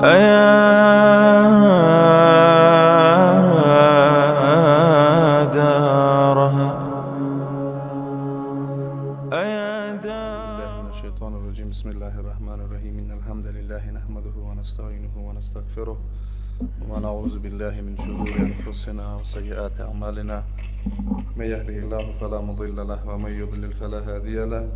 أيا دارها أيا دار. من الشیطان الرجیم. بسم الله الرحمن الرحیم. ان الحمد لله نحمده ونستعینه ونستغفره ونعوذ بالله من شرور انفسنا وسيئات اعمالنا. من يهده الله فلا مضل له ومن يضلل فلا هادي له.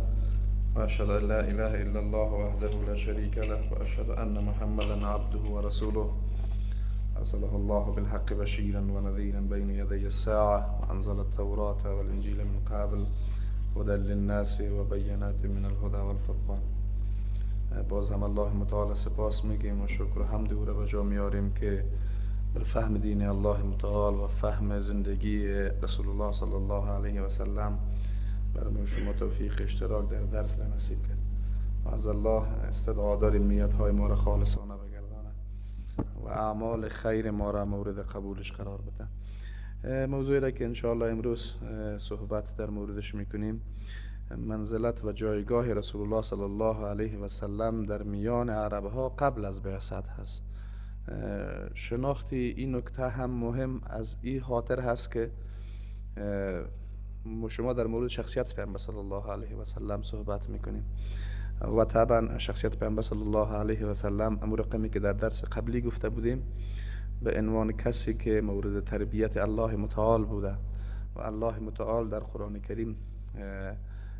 واشهد ان لا اله الا الله وحده لا شريك له واشهد ان محمدا عبده ورسوله. ارسله الله بالحق بشيرا ونذيرا بين يدي الساعه وانزل التوراة والانجيل من قبل هدى للناس وبينات من الهدى والفرقان. باز هم الله متعال سپاس میگیم و شکر و حمد او را به جا میاریم که به فهم دین الله متعال و فهم زندگی رسول الله صلی الله علیه و سلم برای شما توفیق اشتراک در درس را نصیب کرد. و از الله استدعا داریم نیت‌های ما را خالصانه بگردانه و اعمال خیر ما را مورد قبولش قرار بده. موضوعی را که انشاءالله امروز صحبت در موردش میکنیم، منزلت و جایگاه رسول الله صلی الله علیه و سلم در میان عربها قبل از بعثت هست. شناخت این نکته هم مهم از این خاطر هست که شما در مورد شخصیت پیامبر صلی الله علیه و سلم صحبت میکنیم و طبعا شخصیت پیامبر صلی الله علیه و سلم امور رقمی که در درس قبلی گفته بودیم به عنوان کسی که مورد تربیت الله متعال بوده و الله متعال در قرآن کریم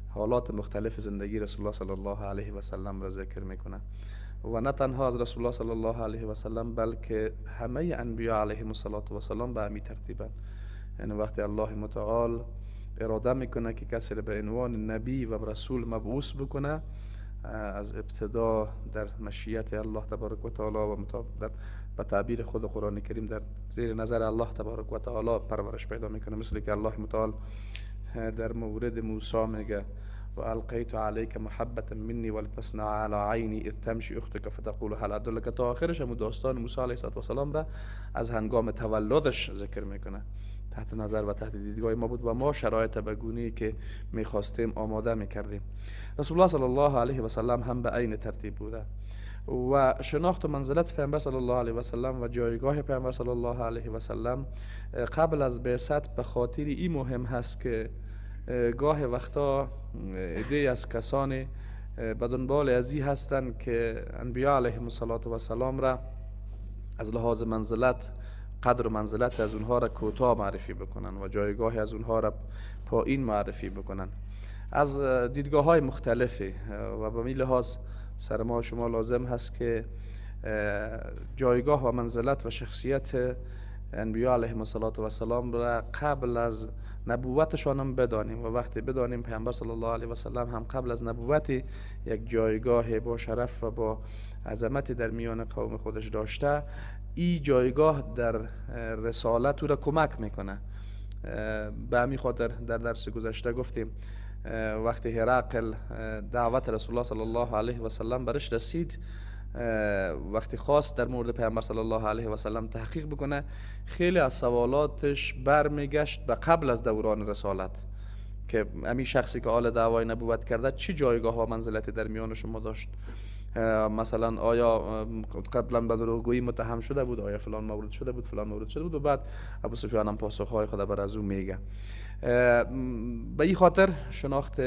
حالات مختلف زندگی رسول الله صلی الله علیه و سلم را ذکر میکنه و نه تنها از رسول الله صلی الله علیه و سلم بلکه همه انبیا علیهم الصلاة و السلام به همین ترتیبن. یعنی وقتی الله متعال اراده میکنه که کسی را به عنوان نبی و رسول مبعوث بکنه، از ابتدا در مشیت الله تبارک و تعالی و به تعبیر خود قرآن کریم در زیر نظر الله تبارک و تعالی پرورش پیدا میکنه. مثل که الله متعال در مورد موسی میگه و القیت علیک محبت منی ولتصنع علی عینی اذ تمشی اختک فتقول هل ادلک تا آخرش هم داستان موسی علیه السلام را از هنگام تولدش ذکر میکنه. تحت نظر و تحت دیدگاه ما بود و ما شرایط به گونه‌ای که میخواستیم آماده میکردیم. رسول الله صلی الله علیه و سلم هم به عین ترتیب بوده و شناخت و منزلت پیامبر صلی الله علیه و سلم و جایگاه پیامبر صلی الله علیه و سلم قبل از بعثت به خاطر این مهم هست که گاه وقتا عده‌ای از کسانی به دنبال ازی هستند که انبیا علیهم الصلاة و السلام را از لحاظ منزلت، قدر و منزلت از اونها را کوتاه معرفی بکنن و جایگاه از اونها را پایین معرفی بکنن از دیدگاه های مختلفی. و به این لحاظ سر ما شما لازم هست که جایگاه و منزلت و شخصیت انبیا علیهم الصلاة و السلام را قبل از نبوتشان هم بدانیم و وقتی بدانیم پیامبر صلی الله علیه و سلم هم قبل از نبوت یک جایگاه با شرف و با عظمت در میان قوم خودش داشته، این جایگاه در رسالت او را کمک میکنه. به همین خاطر در درس گذشته گفتیم وقتی هرقل دعوت رسول الله صلی الله علیه و سلم برش رسید، وقتی خواست در مورد پیامبر صلی الله علیه و سلم تحقیق بکنه، خیلی از سوالاتش برمیگشت به قبل از دوران رسالت که همین شخصی که آل دعوای نبوت کرده چی جایگاه و منزلتی در میان شما داشت. مثلا آیا قبلا به دروغگویی متهم شده بود، آیا فلان مورد شده بود، فلان مورد شده بود. و بعد ابو سفیان هم پاسخهای خود بر از او میگه. به این خاطر شناخت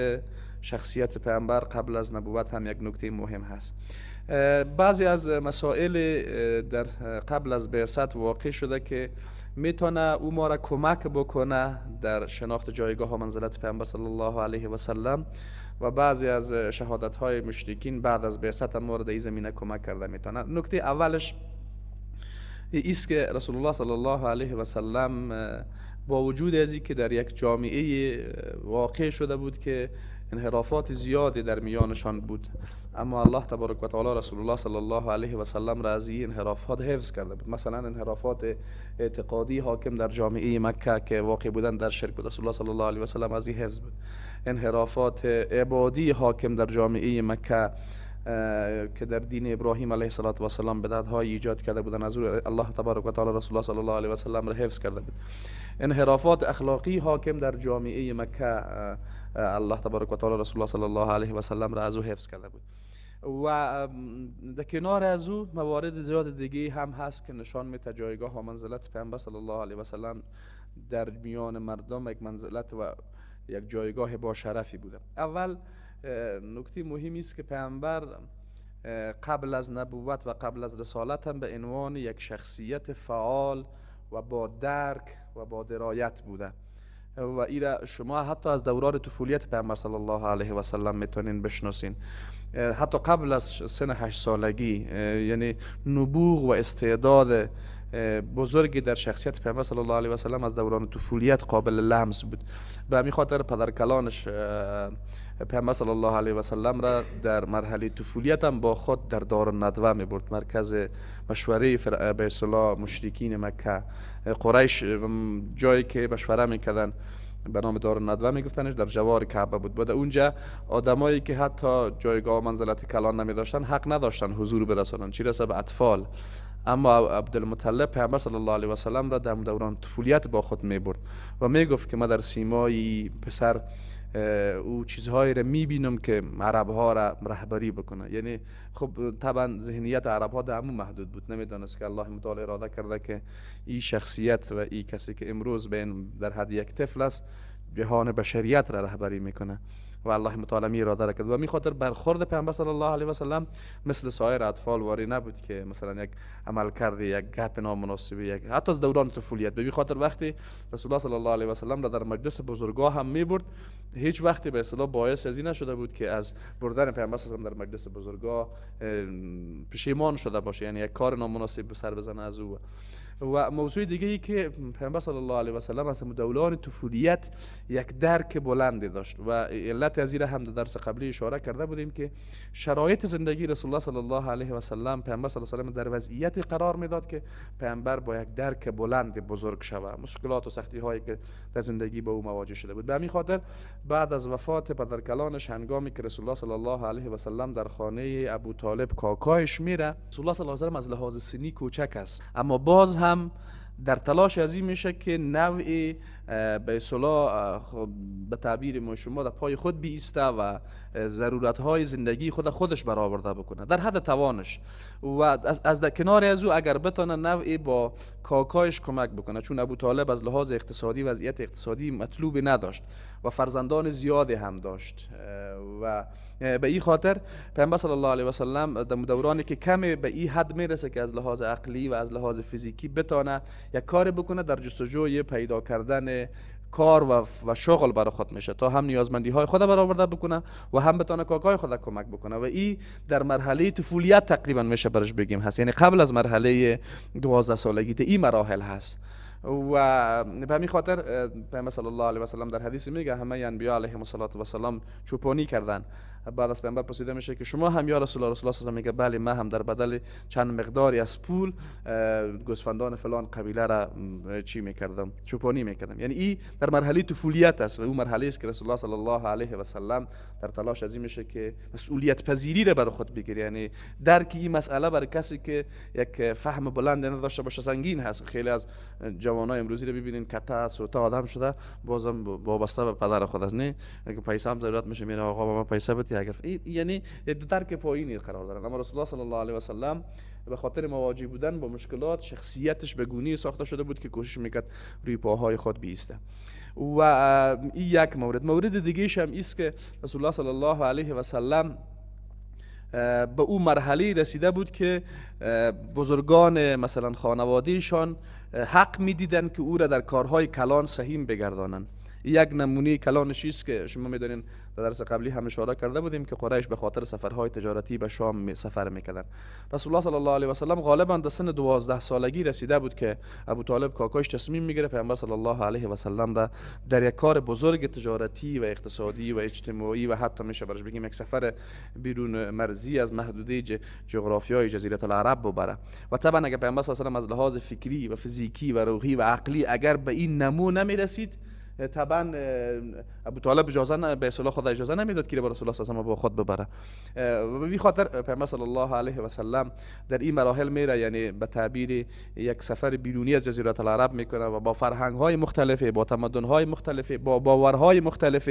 شخصیت پیامبر قبل از نبوت هم یک نکته مهم هست. بعضی از مسائل در قبل از بعثت واقع شده که میتونه او ما را کمک بکنه در شناخت جایگاه و منزلت پیامبر صلی الله علیه و سلم و بعضی از شهادت های مشرکین بعد از بعثت هم مورد این زمینه کمک کرده میتونه. نکته اولش ایست که رسول الله صلی الله علیه و سلم با وجود از که در یک جامعه واقع شده بود که انحرافات زیادی در میانشان بود، اما الله تبارک و تعالی رسول الله صلی الله علیه و سلم را از این انحرافات حفظ کرده بود. مثلا انحرافات اعتقادی حاکم در جامعه مکه که واقع بودن در شرک بود، رسول الله صلی الله علیه و سلم از این حفظ بود. انحرافات عبادی حاکم در جامعه مکه که در دین ابراهیم علیه السلام بدعت‌های ایجاد کرده بودن، از او الله تبارک و تعالی رسول الله صلی الله علیه و سلم را حفظ کرده بود. انحرافات اخلاقی حاکم در جامعه مکه الله تبارک و تعالی رسول الله صلی الله علیه و سلم را از او حفظ کرده بود. و در کنار از او موارد زیاد دیگه هم هست که نشان میده جایگاه و منزلت پیامبر صلی الله علیه و سلم در میان مردم یک منزلت و یک جایگاه با شرفی بوده. اول نکته مهمی است که پیامبر قبل از نبوت و قبل از رسالت هم به عنوان یک شخصیت فعال و با درک و با درایت بوده و ایره شما حتی از دوران طفولیت پیامبر صلی الله علیه و سلم میتونین بشناسین. حتی قبل از سن 8 سالگی، یعنی نبوغ و استعداد بزرگی در شخصیت پیامبر صلی الله علیه و سلم از دوران طفولیت قابل لمس بود. به همین خاطر پدرکلانش پیامبر صلی الله علیه و سلم را در مرحله طفولیت هم با خود در دارالندوه می برد، مرکز مشوره به اصطلاح مشرکین مکه قریش، جایی که مشوره میکردن به نام دارالندوه میگفتنش، در جوار کعبه بود. بعد اونجا آدمایی که حتی جایگاه و منزلت کلان نمی داشتن حق نداشتن حضور برسانن، چی رسه به اطفال. اما عبدالمطلب پیامبر صلی الله علیه و سلم را در دوران طفولیت با خود می برد و می گفت که ما در سیمای پسر او چیزهایی را می بینم که عرب ها را رهبری بکنه. یعنی خب طبعا ذهنیت عرب ها در همون محدود بود، نمیدانست که الله متعال اراده کرده که این شخصیت و این کسی که امروز به در حد یک طفل است جهان بشریت را رهبری میکنه و الله متعال می اراده را کرد. و می خاطر برخورد پیامبر صلی الله علیه و سلم مثل سایر اطفال واری نبود که مثلا یک عمل کرده، یک گپ نامناسبی، یک حتی از دوران طفولیت. به خاطر وقتی رسول الله صلی الله علیه و سلم را در مجلس بزرگا هم می برد، هیچ وقتی به اصطلاح باعث از این نشده بود که از بردن پیامبر صلی الله علیه و سلم در مجلس بزرگا پشیمان شده باشه، یعنی یک کار نامناسب به سر بزنه از او. و موضوع دیگه ای که پیامبر صلی الله علیه و سلم از دوران طفولیت یک درک بلندی داشت و علت از این هم در درس قبلی اشاره کرده بودیم که شرایط زندگی رسول الله صلی الله علیه و سلم پیامبر صلی الله علیه و سلم در وضعیتی قرار میداد که پیامبر با یک درک بلند بزرگ شود، مشکلات و سختی هایی که در زندگی با او مواجه شده بود. به همین خاطر بعد از وفات پدرکلانش، هنگامی که رسول الله صلی الله علیه و سلم در خانه ابو طالب کاکایش میره، رسول الله صلی الله علیه و سلم از لحاظ سنی کوچک است، اما باز هم در تلاش از این میشه که نوعی به اصطلاح به تعبیر ما شما در پای خود بیسته و ضرورت های زندگی خودش برآورده بکنه در حد توانش و از در کنار از او اگر بتونه نوعی با کاکایش کمک بکنه، چون ابو طالب از لحاظ اقتصادی وضعیت اقتصادی مطلوبی نداشت و فرزندان زیادی هم داشت و به این خاطر پیامبر صلی الله علیه و سلم در دورانی که کمی به این حد میرسه که از لحاظ عقلی و از لحاظ فیزیکی بتونه یک کار بکنه، در جستجوی پیدا کردن کار و شغل برای خود میشه تا هم نیازمندی های خود برآورده بکنه و هم بتونه کاکای خود کمک بکنه. و این در مرحله طفولیت تقریبا میشه برش بگیم هست، یعنی قبل از مرحله 12 سالگی این مراحل هست. و به همین خاطر پیامبر صلی الله علیه و سلم در حدیث میگه همه انبیا علیهم الصلاه و السلام چوپانی کردن. بعد از پیامبر پرسیده میشه که شما هم یا رسول الله؟ رسول الله صلی الله علیه و میگه بله، من هم در بدل چند مقداری از پول گوسفندان فلان قبیله را چی میکردم، چوپانی میکردم. یعنی این در مرحله طفولیت است و اون مرحله است که رسول الله صلی الله علیه و سلم در تلاش از این میشه که مسئولیت پذیری را بر خود بگیره. یعنی درک این مسئله برای کسی که یک فهم بلند نداشته باشه سنگین هست. خیلی از جوانای امروزی رو ببینین کته سوتا آدم شده، بازم وابسته به پدر خود است، نه اگه پیسه هم ضرورت میشه میره آقا با من پیسه بده، اگر یعنی درک پایینی قرار دارن. اما رسول الله صلی الله علیه و سلم به خاطر مواجه بودن با مشکلات شخصیتش به گونه‌ای ساخته شده بود که کوشش میکرد روی پاهای خود بیسته. و این یک مورد. مورد دیگه هم است که رسول الله صلی الله علیه و سلم به او مرحله رسیده بود که بزرگان مثلا خانوادهشان حق میدیدن که او را در کارهای کلان سهیم بگردانند. یک نمونه کلانش است که شما میدانین در درس قبلی هم اشاره کرده بودیم که قریش به خاطر سفرهای تجارتی به شام سفر میکردن. رسول الله صلی الله علیه و سلم غالبا در سن 12 سالگی رسیده بود که ابو طالب کاکاش تصمیم میگیره پیامبر صلی الله علیه و سلم را در یک کار بزرگ تجارتی و اقتصادی و اجتماعی و حتی میشه برش بگیم یک سفر بیرون مرزی از محدوده جغرافیای جزیره العرب ببره. و طبعا اگر پیامبر صلی الله علیه و سلم از لحاظ فکری و فیزیکی و روحی و عقلی اگر به این نمو نمیرسید، طبعا ابو طالب اجازه به اصطلاح خدا اجازه نمیداد که رسول الله صلی الله علیه و با خود ببره. و به خاطر پیامبر صلی الله علیه و سلم در این مراحل میره، یعنی به تعبیر یک سفر بیرونی از جزیره العرب میکنه و با فرهنگ های مختلف، با تمدن های مختلف، با باورهای مختلف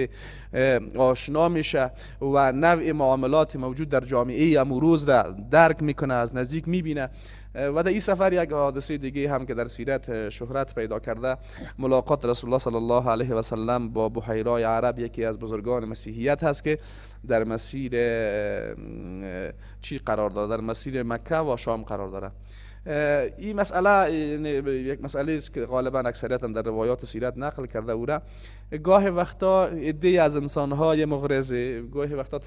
آشنا میشه و نوع معاملات موجود در جامعه امروز را درک میکنه، از نزدیک میبینه. و در این سفر یک حادثه دیگه هم که در سیرت شهرت پیدا کرده، ملاقات رسول الله صلی الله علیه و سلم با بحیرای عرب، یکی از بزرگان مسیحیت هست که در مسیر چی قرار داره؟ در مسیر مکه و شام قرار داره. این مسئله یک مسئله است که غالبا اکثریت در روایات سیرت نقل کرده او را. گاه وقتا عده‌ای از انسان‌های مغرض گاهی وقتا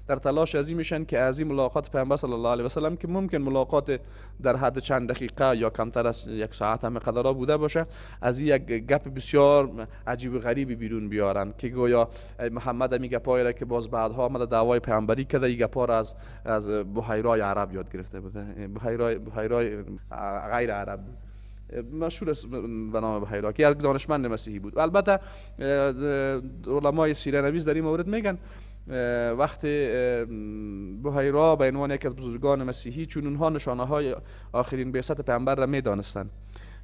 در تلاش از این میشن که از این ملاقات پیامبر صلی الله علیه و سلم که ممکن ملاقات در حد چند دقیقه یا کمتر از یک ساعت هم قدرا بوده باشه، از این یک گپ بسیار عجیب و غریبی بیرون بیارن که گویا محمد می گپایی را که باز بعدها آمده دعوای پیامبری کرده، این گپا را از بحیرای عرب یاد گرفته بوده. بحیرای غیر عرب بود، مشهور است به نام بحیرا که یک دانشمند مسیحی بود. البته علمای سیره نویس در این مورد میگن وقتی بحیرا به عنوان یکی از بزرگان مسیحی، چون اونها نشانه های آخرین بعثت پیامبر را میدانستند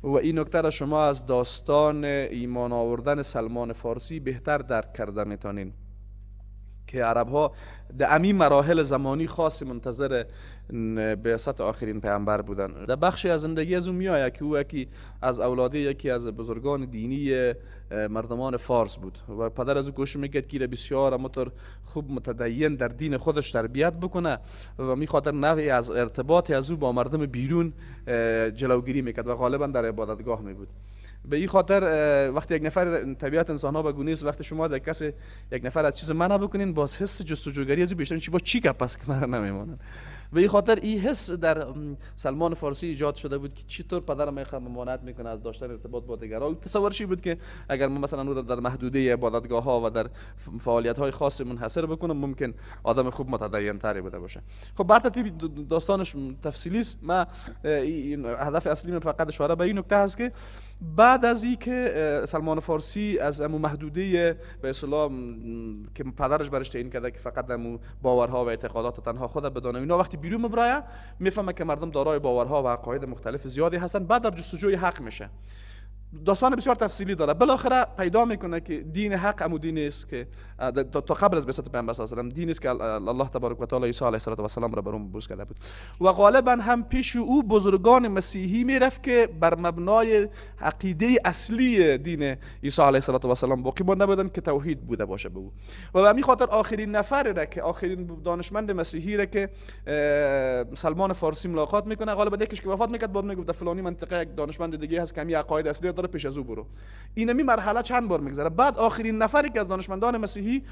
و این نکته را شما از داستان ایمان آوردن سلمان فارسی بهتر درک کرده میتونین که عرب ها در همین مراحل زمانی خاص منتظر بعثت آخرین پیامبر بودن. در بخشی از زندگی از او میآید که او یکی از اولاد یکی از بزرگان دینی مردمان فارس بود و پدر از او کوشش میکرد که بسیار متر خوب متدین در دین خودش تربیت بکنه و میخاطر نوعی از ارتباط از او با مردم بیرون جلوگیری میکرد و غالبا در عبادتگاه می بود. به این خاطر وقتی یک نفر، طبیعت انسان ها به گونه است، وقتی شما از یک کس یک نفر از چیز منع بکنین، باز حس جستجوگری از او بیشتر چی با چی گپ است که مرا نمیمانن. به این خاطر این حس در سلمان فارسی ایجاد شده بود که چطور پدرم ممانعت میکنه از داشتن ارتباط با دیگران. تصورش بود که اگر ما مثلا او را در محدوده عبادتگاه ها و در فعالیت های خاص منحصر بکنم، ممکن آدم خوب متدین تری بوده باشه. خب بر ترتیب داستانش تفصیلی است. ما هدف اصلی من فقط اشاره به این نکته هست که بعد از اینکه سلمان فارسی از امو محدوده به اصطلاح که پدرش برش تعیین کرده که فقط امو باورها و اعتقادات تنها خود بدانه، اینا وقتی بیرون مبرایه میفهمه که مردم دارای باورها و عقاید مختلف زیادی هستن، بعد در جستجوی حق میشه. داستان بسیار تفصیلی داره. بالاخره پیدا میکنه که دین حق امو دینی است که تا قبل از بعثت پیامبر صلی الله علیه و سلم دینی است که الله تبارک و تعالی عیسی علیه السلام را بر اون مبعوث کرده بود و غالبا هم پیش او بزرگان مسیحی میرفت که بر مبنای عقیده اصلی دین عیسی علیه السلام باقی مانده بودند که توحید بوده باشه به او. و به همین خاطر آخرین نفر را که آخرین دانشمند مسیحی را که سلمان فارسی ملاقات میکنه، غالبا یکیش که وفات میکرد بعد میگفت فلانی منطقه یک دانشمند دیگه هست که همین عقاید اصلی داره، پیش از او برو. اینمی مرحله چند بار میگذره. بعد آخرین نفری که از دانشمندان مسیحی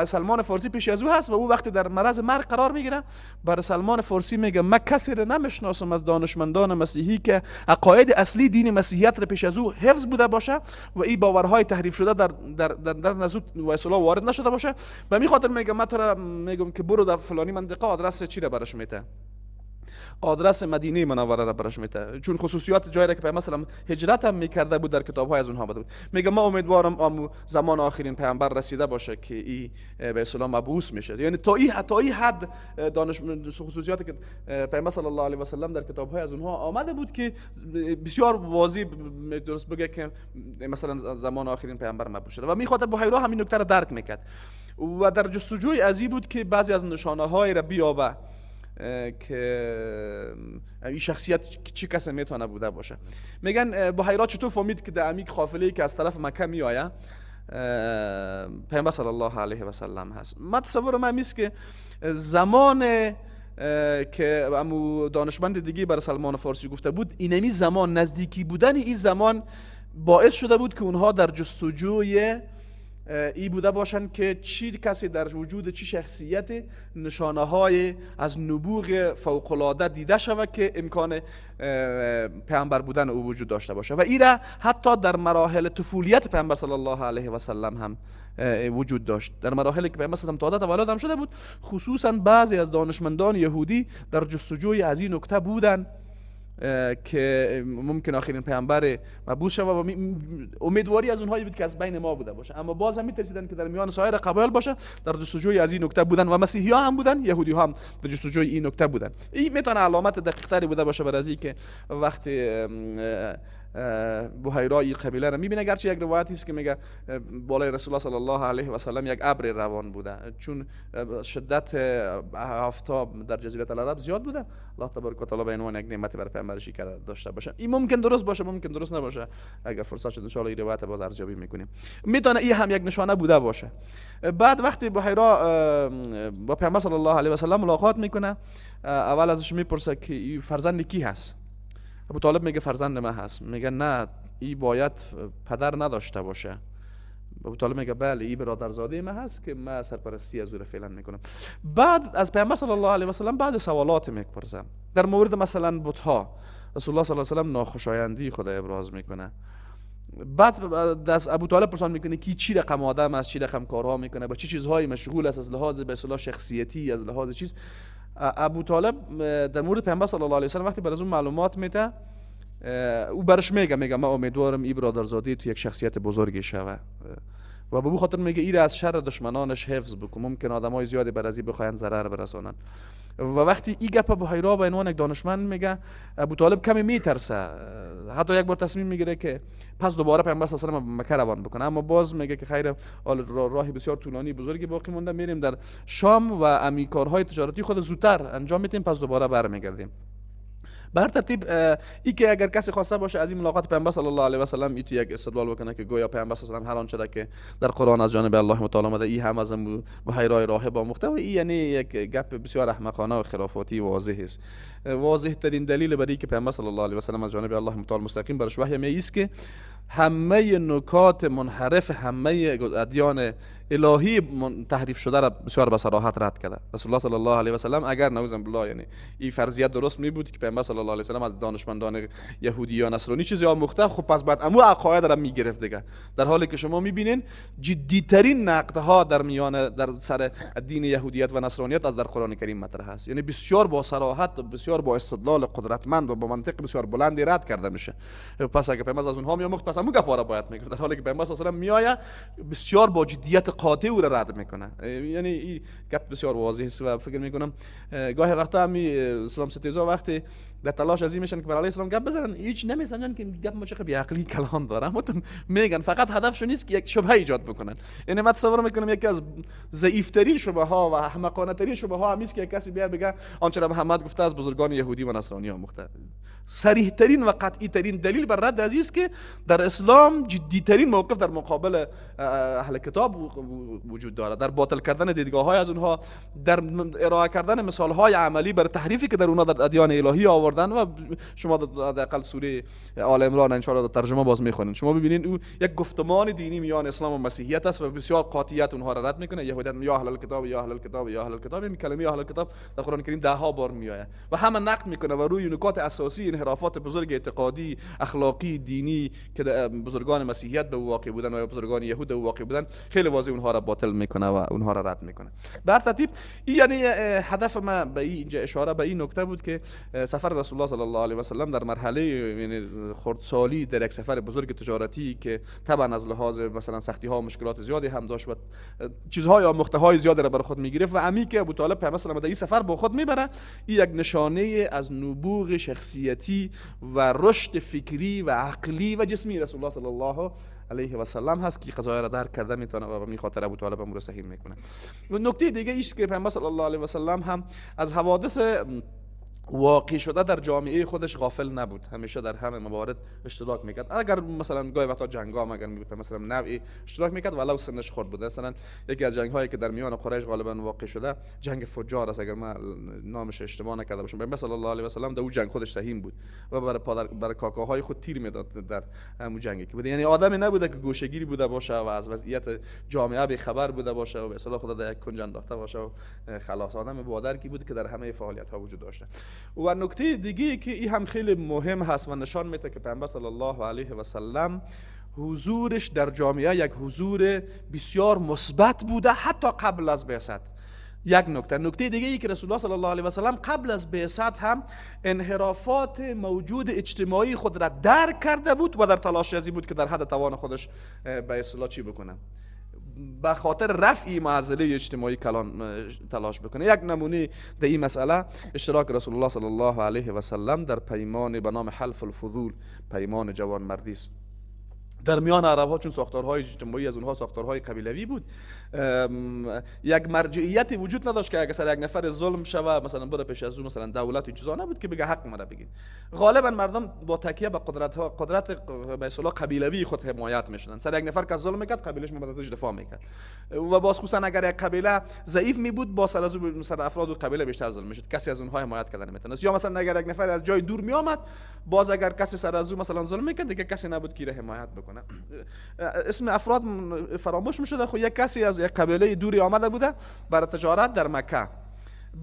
سلمان فارسی پیش از او هست و او وقتی در مرض مرگ قرار میگیره، بر سلمان فارسی میگه من کسی را نمیشناسم از دانشمندان مسیحی که عقاید اصلی دین مسیحیت را پیش از او حفظ بوده باشه و این باورهای تحریف شده در در در, در نزد و اصطلاح وارد نشده باشه. به می خاطر میگه من تو را میگم که برو در فلانی منطقه، آدرس چی را برش میته، آدرس مدینه منوره را برش میده، چون خصوصیات جایی را که پیامبر مثلا هجرت هم میکرده بود در کتاب‌های از اونها بود. میگه ما امیدوارم امو زمان آخرین پیامبر رسیده باشه که این به اصطلاح مبعوث میشه. یعنی تا این حد دانش خصوصیاتی که پیامبر صلی الله علیه و سلم در کتاب‌های از اونها آمده بود که بسیار واضح درست بگه که مثلا زمان آخرین پیامبر مبعوث شده. و میخاطر بحیرا همین نکته را درک میکرد و در جستجوی ازی بود که بعضی از نشانه‌های را بیابه که این شخصیت چی کسی میتونه بوده باشه. میگن بحیرا چطور فهمید که در عمیق قافله‌ای که از طرف مکه میآید پیامبر صلی الله علیه و سلم هست. من تصور من میست که زمان که امو دانشمند دیگه بر سلمان فارسی گفته بود، اینمی زمان نزدیکی بودن این زمان باعث شده بود که اونها در جستجوی ای بوده باشند که چی کسی در وجود چی شخصیت نشانه های از نبوغ فوق العاده دیده شود که امکان پیامبر بودن او وجود داشته باشه. و ایره حتی در مراحل طفولیت پیامبر صلی الله علیه و سلم هم وجود داشت. در مراحلی که پیامبر صلی الله علیه و تازه تولد هم شده بود، خصوصا بعضی از دانشمندان یهودی در جستجوی از این نکته بودند که ممکن آخرین پیامبر مبعوث شود و امیدواری از اونهایی بود که از بین ما بوده باشه، اما باز هم میترسیدن که در میان سایر قبایل باشه. در جستجوی از این نکته بودن و مسیحی ها هم بودن، یهودی ها هم در جستجوی این نکته بودن. این میتونه علامت دقیق تری بوده باشه برای از که وقتی بحیرا این قبیله را میبینه، گرچه یک روایتی است که میگه بالای رسول الله صلی الله علیه و سلم یک ابر روان بوده، چون شدت آفتاب در جزیره العرب زیاد بوده، الله تبارک و تعالی به عنوان یک نعمت بر پیامبرش کرده داشته باشه. این ممکن درست باشه، ممکن درست نباشه. اگر فرصت شد ان شاء الله این روایت باز ارزیابی میکنیم. میتونه این هم یک نشانه بوده باشه. بعد وقتی بحیرا با پیامبر صلی الله علیه و سلم ملاقات میکنه، اول ازش میپرسه که فرزند کی هست؟ ابو طالب میگه فرزند من هست. میگه نه، ای باید پدر نداشته باشه. ابو طالب میگه بله، ای برادرزاده من هست که من سرپرستی از او را فعلا میکنم. بعد از پیامبر صلی الله علیه و سلم بعضی سوالات میپرسه در مورد مثلا بت‌ها. رسول الله صلی الله علیه و سلم ناخوشایندی خود ابراز میکنه. بعد از ابو طالب پرسان میکنه کی چی رقم آدم است، چی رقم کارها میکنه، با چه چیزهایی مشغول است از لحاظ به اصطلاح شخصیتی، از لحاظ چیز. ابو طالب در مورد پیامبر صلی الله علیه و سلم وقتی بر از اون معلومات میده، او برش میگه من امیدوارم ای برادرزاده تو یک شخصیت بزرگی شوه و به او خاطر میگه ای را از شر دشمنانش حفظ بکن، ممکن آدمای زیادی بر از ای بخواین ضرر برسانن. و وقتی این گپ بحیرا به عنوان یک دانشمند میگه، ابو طالب کمی میترسه، حتی یک بار تصمیم میگیره که پس دوباره پیامبر صلی الله علیه و سلم مکه روان بکنه، اما باز میگه که خیر، راهی بسیار طولانی بزرگی باقی مونده، میریم در شام و امی کارهای تجارتی خود زودتر انجام میدیم، پس دوباره برمیگردیم. بر ترتیب ای که اگر کسی خواسته باشه از این ملاقات پیامبر صلی الله علیه و سلم ای تو یک استدلال بکنه که گویا پیامبر صلی الله علیه و سلم هر آنچه را که در قرآن از جانب الله متعال آمده ای هم از بحیرای راهب آموخته، و ای یعنی یک گپ بسیار احمقانه و خرافاتی واضح است. واضح ترین دلیل برای که پیامبر صلی الله علیه و سلم از جانب الله متعال مستقیم برش وحی می است که همه نکات منحرف همه ادیان الهی تحریف شده را بسیار به صراحت رد کرده. رسول الله صلی الله علیه و سلم اگر نعوذ بالله یعنی این فرضیه درست می بود که پیامبر صلی الله علیه و سلم از دانشمندان یهودی یا نصرانی چیزی آموخته، خب پس بعد امو عقاید را میگرفت دیگه. در حالی که شما میبینین جدی ترین نقدها در میان در سر دین یهودیت و نصرانیت از در قرآن کریم مطرح است، یعنی بسیار با صراحت، بسیار با استدلال قدرتمند و با منطق بسیار بلندی رد کرده میشه. پس اگه پیامبر از اونها میآموخت پس امو گپا را باید میگرفت، در حالی که پیامبر صلی الله علیه و سلم میآید بسیار با جدیت قاطع او را رد میکنه. یعنی این گپ بسیار واضح است و فکر میکنم گاهی وقتا همی اسلام ستیزا وقتی در تلاش از این میشن که بر علیه اسلام گپ بزنن، هیچ نمیسنجن که گپ ما چقدر بی‌عقلی کلان داره، میگن فقط هدفشون نیست که یک شبهه ایجاد بکنن. یعنی من تصور میکنم یکی از ضعیف ترین شبهه ها و احمقانه ترین شبهه ها همیست که کسی بیا بگه آنچه را محمد گفته از بزرگان یهودی و نصرانی آموخته. صریح ترین و قطعی ترین دلیل بر رد از است که در اسلام جدی ترین موقف در مقابل اهل کتاب وجود داره، در باطل کردن دیدگاه های از اونها، در ارائه کردن مثال های عملی بر تحریفی که در اونها در ادیان الهی آوردن. و شما حداقل سوره آل عمران ان شاء الله در ترجمه باز میخونین، شما ببینین او یک گفتمان دینی میان اسلام و مسیحیت است و بسیار قاطعیت اونها را رد میکنه. یهودیت یا اهل الکتاب یا اهل الکتاب یا اهل الکتاب، این کلمه اهل الکتاب در قرآن کریم ده ها بار میآید و همه نقد میکنه و روی نکات اساسی انحرافات بزرگ اعتقادی، اخلاقی، دینی که بزرگان مسیحیت به واقع بودن و بزرگان یهود به واقع بودن خیلی واضح اونها را باطل میکنه و اونها را رد میکنه. بر ترتیب یعنی هدف ما به اینجا اشاره به این نکته بود که سفر رسول الله صلی الله علیه و سلم در مرحله یعنی خردسالی در یک سفر بزرگ تجارتی که طبعا از لحاظ مثلا سختی ها و مشکلات زیادی هم داشت و چیزهای آموخته های زیادی را بر خود میگرفت و عمی که ابو طالب پیامبر صلی الله علیه و در این سفر با خود میبره، این یک نشانه از نبوغ شخصیتی و رشد فکری و عقلی و جسمی رسول الله صلی الله علیه و سلم هست که قضایا را درک کرده میتونه و به خاطر ابو طالب امر صحیح میکنه. نکته دیگه ایست که پیامبر صلی الله علیه و سلم هم از حوادث واقع شده در جامعه خودش غافل نبود، همیشه در همه موارد اشتراک میکرد. اگر مثلا گاهی وقتا جنگ‌ها اگر میبود مثلا نوعی اشتراک میکرد ولو سنش خرد بود. مثلا یکی از جنگ‌هایی که در میان قریش غالبا واقع شده جنگ فجار است، اگر من نامش اشتباه نکرده باشم. پیامبر صلی الله علیه و سلم در او جنگ خودش سهیم بود و برای کاکاهای خود تیر میداد در همون جنگی که بود. یعنی آدمی نبوده که گوشه‌گیری بوده باشه و از وضعیت جامعه بی خبر بوده باشه و به اصطلاح خود در یک کنج انداخته باشه و خلاص. آدم با درکی بود که در همه فعالیت‌ها وجود داشته. و نکته دیگه که این هم خیلی مهم هست و نشان میده که پیامبر صلی الله علیه و سلم حضورش در جامعه یک حضور بسیار مثبت بوده حتی قبل از بعثت. یک نکته. نکته دیگه ای که رسول الله صلی الله علیه و سلم قبل از بعثت هم انحرافات موجود اجتماعی خود را درک کرده بود و در تلاش ازی بود که در حد توان خودش به اصطلاح چی بکنه، به خاطر رفع معضله اجتماعی کلان تلاش بکنه. یک نمونه در این مسئله اشتراک رسول الله صلی الله علیه و سلم در پیمان به نام حلف الفضول، پیمان جوانمردی است. در میان عرب ها چون ساختارهای اجتماعی از اونها ساختارهای قبیلوی بود، یک مرجعیت وجود نداشت که اگر سر یک نفر ظلم شوه مثلا بره پیش از او مثلا دولت و چیزا نبود که بگه حق مرا بگید. غالبا مردم با تکیه به قدرت ها، قدرت به اصطلاح قبیلوی خود حمایت میشدن. سر یک نفر که ظلم میکرد قبیلش میبردش دفاع میکرد و باز خصوصا اگر یک قبیله ضعیف می بود با سر از او سر افراد و قبیله بیشتر ظلم میشد، کسی از اونها حمایت کردن نمیتونست. یا مثلا اگر یک نفر از جای دور میآمد باز اگر کسی سر از او مثلا ظلم میکرد دیگه کسی نبود که حمایت بکنه. اسم افراد فراموش میشده. خب یک کسی از یک قبیله دوری آمده بوده برای تجارت در مکه،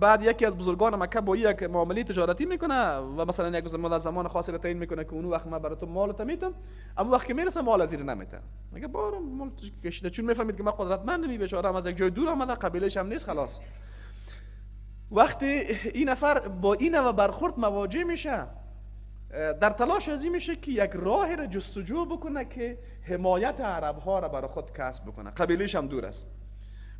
بعد یکی از بزرگان مکه با یک معامله تجارتی میکنه و مثلا یک مدت زمان خاصی رو تعیین میکنه که اون وقت من برای تو مال میتم، اما وقتی که میرسه مال از زیر نمیته، میگه بارم مال کشیده، چون میفهمید که من قدرتمند می بیچاره از یک جای دور آمده، قبیله‌ش هم نیست، خلاص. وقتی این نفر با این و برخورد مواجه میشه، در تلاش از این میشه که یک راه را جستجو بکنه که حمایت عرب ها را برای خود کسب بکنه، قبیله‌ش هم دور است.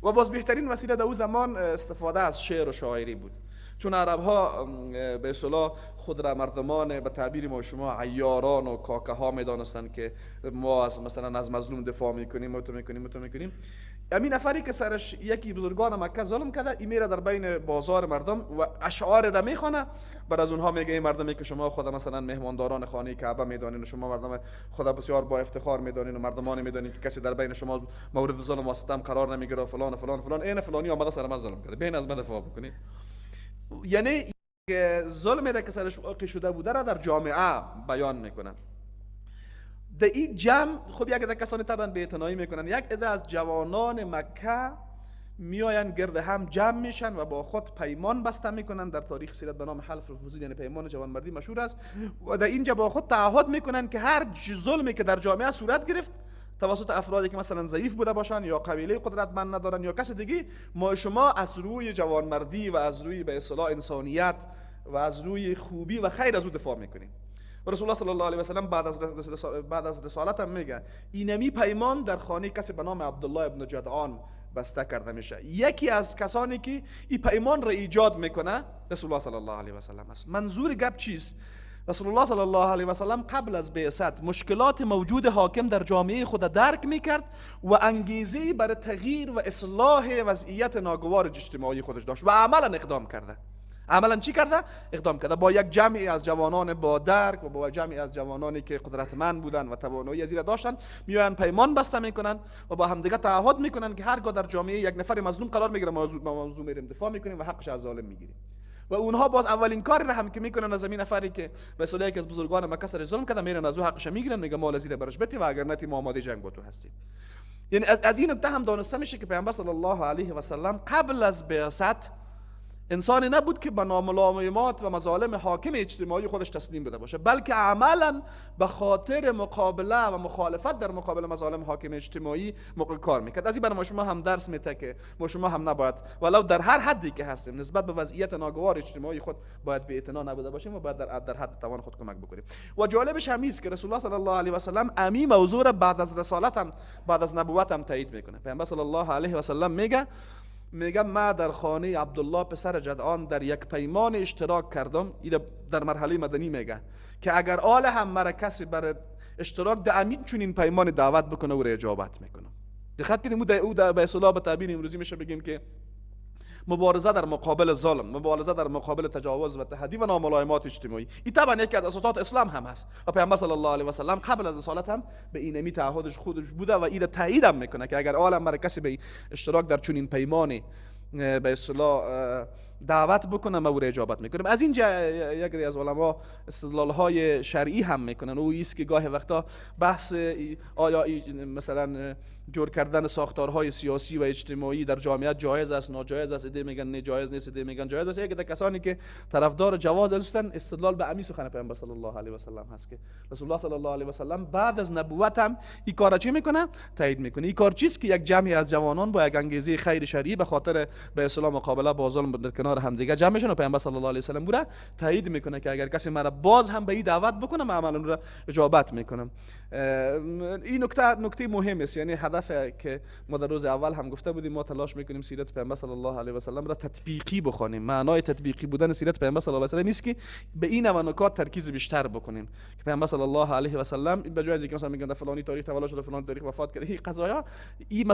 و باز بهترین وسیله در او زمان استفاده از شعر و شاعری بود، چون عرب ها به اصطلاح خود را مردمان به تعبیر ما شما عیاران و کاکه ها میدانستند که ما از مثلا از مظلوم دفاع میکنیم و تو میکنیم و تو میکنیم. همین نفری که سرش یکی بزرگان مکه ظلم کرده، این میره در بین بازار مردم و اشعار را میخوانه، بر از اونها میگه این مردمی که شما خود مثلا مهمانداران خانه کعبه میدانین و شما مردم خدا بسیار با افتخار میدانین و مردمان میدانین که کسی در بین شما مورد ظلم و ستم قرار نمیگیره، فلان فلان فلان، این فلانی آمده سر ما ظلم کرده، بین از من دفاع بکنید. یعنی ظلمی را که سرش واقع شده بوده را در جامعه بیان میکنه. در این جمع خب یک عده کسانی طبعا به اعتنایی میکنن، یک عده از جوانان مکه میآیند گرد هم جمع میشن و با خود پیمان بسته میکنن. در تاریخ سیرت به نام حلف الفضول، یعنی پیمان جوانمردی مشهور است. و در اینجا با خود تعهد میکنن که هر ظلمی که در جامعه صورت گرفت توسط افرادی که مثلا ضعیف بوده باشن یا قبیله قدرتمند ندارن یا کس دیگه، ما شما از روی جوانمردی و از روی به اصطلاح انسانیت و از روی خوبی و خیر از او دفاع میکنیم. رسول الله صلی الله علیه و سلم بعد از رسالت هم میگه اینمی پیمان در خانه کسی به نام عبدالله ابن جدعان بسته کرده میشه. یکی از کسانی که این پیمان را ایجاد میکنه رسول الله صلی الله علیه و سلم است. منظور گپ چیست؟ رسول الله صلی الله علیه و سلم قبل از بعثت مشکلات موجود حاکم در جامعه خود درک میکرد و انگیزه برای تغییر و اصلاح وضعیت ناگوار اجتماعی خودش داشت و عملا اقدام کرده. عملا چی کرده؟ اقدام کرده با یک جمعی از جوانان با درک و با جمعی از جوانانی که قدرتمند بودن و توانایی از این داشتن، میان پیمان بسته میکنن و با همدیگه تعهد میکنن که هرگاه در جامعه یک نفر مظلوم قرار میگیره ما موضوع میریم دفاع میکنیم و حقش از ظالم میگیریم. و اونها باز اولین کاری را هم که میکنن از این نفری که به اصطلاح یکی از بزرگان مکه سر ظلم کرده، میرن از او حقش میگیرن، میگه مال زیر برش بده و اگر نتی ما آماده جنگ با تو هستیم. یعنی از این نکته هم دانسته میشه که پیامبر صلی الله علیه و سلم قبل از بعثت انسانی نبود که به ناملایمات و مظالم حاکم اجتماعی خودش تسلیم بوده باشه، بلکه عملا به خاطر مقابله و مخالفت در مقابل مظالم حاکم اجتماعی موقع کار میکرد. از این برای ما شما هم درس میده که ما شما هم نباید ولو در هر حدی که هستیم نسبت به وضعیت ناگوار اجتماعی خود باید به اعتنا نبوده باشیم و باید در حد توان خود کمک بکنیم. و جالبش هم است که رسول الله صلی الله علیه و سلم امی موضوع را بعد از رسالت هم بعد از نبوت هم تایید میکنه. پیامبر صلی الله علیه و سلم میگه ما در خانه عبدالله پسر جدعان در یک پیمان اشتراک کردم. این در مرحله مدنی میگه که اگر آل هم مرا کسی بر اشتراک در امین چون این پیمان دعوت بکنه او را اجابت میکنم. دقت کنیم او به اصطلاح به تعبیر امروزی میشه بگیم که مبارزه در مقابل ظلم، مبارزه در مقابل تجاوز و تهدید و ناملایمات اجتماعی، این طبعا یکی از اساسات اسلام هم هست و پیامبر صلی الله علیه و سلم قبل از رسالت هم به اینمی تعهدش خودش بوده و این تایید هم میکنه که اگر عالم بر کسی به اشتراک در چنین پیمانی به اصطلاح دعوت بکنه ما او را اجابت میکنیم. از اینجا یکی از علما استدلال های شرعی هم میکنن. او ایست که گاهی وقتا بحث آیا مثلا جور کردن ساختارهای سیاسی و اجتماعی در جامعه جایز است ناجایز است، ایده میگن نه جایز نیست، ایده میگن جایز است. یک کسانی که طرفدار جواز هستند استدلال به امی سخن پیامبر صلی الله علیه و سلم هست که رسول الله صلی الله علیه و سلم بعد از نبوت هم این کار چی میکنه؟ تایید میکنه. این کار چیست که یک جمعی از جوانان با یک انگیزه خیر شرعی به خاطر به اصطلاح مقابله با ظلم در کنار همدیگه جمع میشن و پیامبر صلی الله علیه و سلم را تایید میکنه که اگر کسی مرا باز هم به این دعوت بکنه من عملا را اجابت میکنم. این نکته مهم است، یعنی هدف که ما در روز اول هم گفته بودیم ما تلاش میکنیم سیرت پیامبر صلی الله علیه و سلم را تطبیقی بخوانیم. معنای تطبیقی بودن سیرت پیامبر صلی الله علیه و سلم نیست که به این نوع نکات ترکیز بیشتر بکنیم که پیامبر صلی الله علیه و سلم به جای اینکه مثلا میگن در فلانی تاریخ تولد شده فلان تاریخ وفات کرده، این قضایا این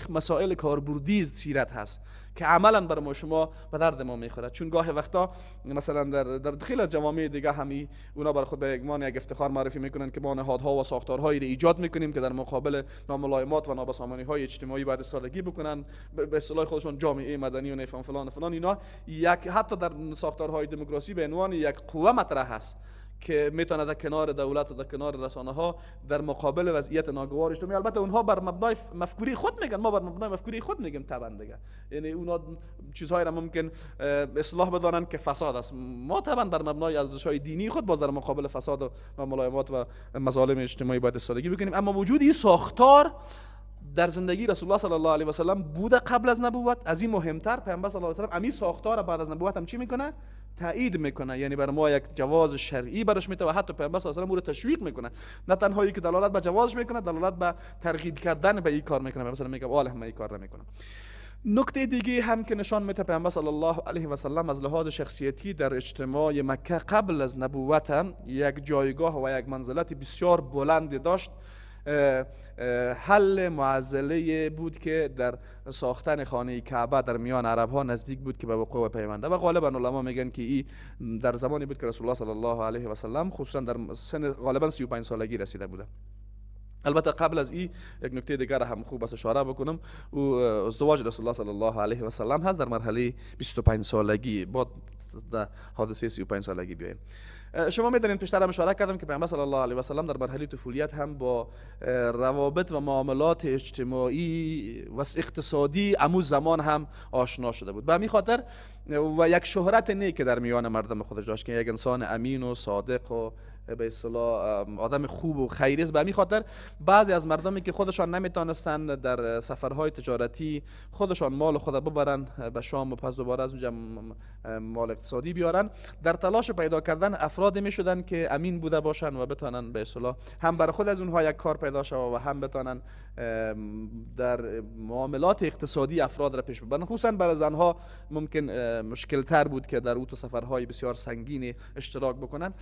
مسائل کاربردی سیرت هست که عملا بر ما شما به درد ما میخوره. چون گاه وقتا مثلا در خیلی از جوامع دیگه همی اونا بر خود به یک افتخار معرفی میکنن که ما نهادها و ساختارهایی را ایجاد میکنیم که در مقابل ناملایمات و نابسامانی‌های اجتماعی باید ایستادگی بکنن، به اصطلاح خودشون جامعه مدنی و نفهم فلان فلان اینا، یک حتی در ساختارهای دموکراسی به عنوان یک قوه مطرح هست که میتونه در کنار دولت و در کنار رسانه ها در مقابل وضعیت ناگوار اجتماعی، البته اونها بر مبنای مفکوری خود میگن، ما بر مبنای مفکوری خود میگیم طبعا دیگه، یعنی اونها چیزهایی را ممکن اصلاح بدانن که فساد است، ما طبعا بر مبنای ارزش‌های دینی خود باز در مقابل فساد و ناملایمات و مظالم اجتماعی باید ایستادگی بکنیم. اما وجود این ساختار در زندگی رسول الله صلی الله علیه و سلم بوده قبل از نبوت، از این مهمتر پیامبر صلی الله علیه و سلم همین ساختار بعد از نبوت هم چی میکنه؟ تایید میکنه، یعنی بر ما یک جواز شرعی برش میده و حتی پیامبر صلی الله علیه و سلم او رو تشویق میکنه، نه تنها که دلالت به جوازش میکنه، دلالت به ترغیب کردن به این کار میکنه. مثلا میگه والله من این کار نمیکنم. نکته دیگه هم که نشان میده پیامبر صلی الله علیه و سلم از لحاظ شخصیتی در اجتماع مکه قبل از نبوت هم یک جایگاه و یک منزلت بسیار بلند داشت، حل معضله بود که در ساختن خانه کعبه در میان عرب ها نزدیک بود که به وقوع پیونده و غالبا علما میگن که این در زمانی بود که رسول الله صلی الله علیه و سلم خصوصا در سن غالبا 35 سالگی رسیده بوده. البته قبل از این یک نکته دیگر هم خوب است اشاره بکنم، او ازدواج رسول الله صلی الله علیه و سلم هست در مرحله 25 سالگی، بعد در حادثه 35 سالگی بیایم. شما میدونید پیشتر هم اشاره کردم که پیامبر صلی الله علیه و سلم در مرحله طفولیت هم با روابط و معاملات اجتماعی و اقتصادی امو زمان هم آشنا شده بود. به همین خاطر و یک شهرت نیک در میان مردم خودش داشت که یک انسان امین و صادق و به اصطلاح آدم خوب و خیری است. به همین خاطر بعضی از مردمی که خودشان نمیتونستند در سفرهای تجارتی خودشان مال خود ببرن به شام و پس دوباره از اونجا مال اقتصادی بیارن، در تلاش پیدا کردن افراد میشدن که امین بوده باشن و بتونن به اصطلاح هم بر خود از اونها یک کار پیدا شود و هم بتونن در معاملات اقتصادی افراد را پیش ببرن. خصوصا برای زنها ممکن مشکل تر بود که در اوت سفرهای بسیار سنگین اشتراک بکنن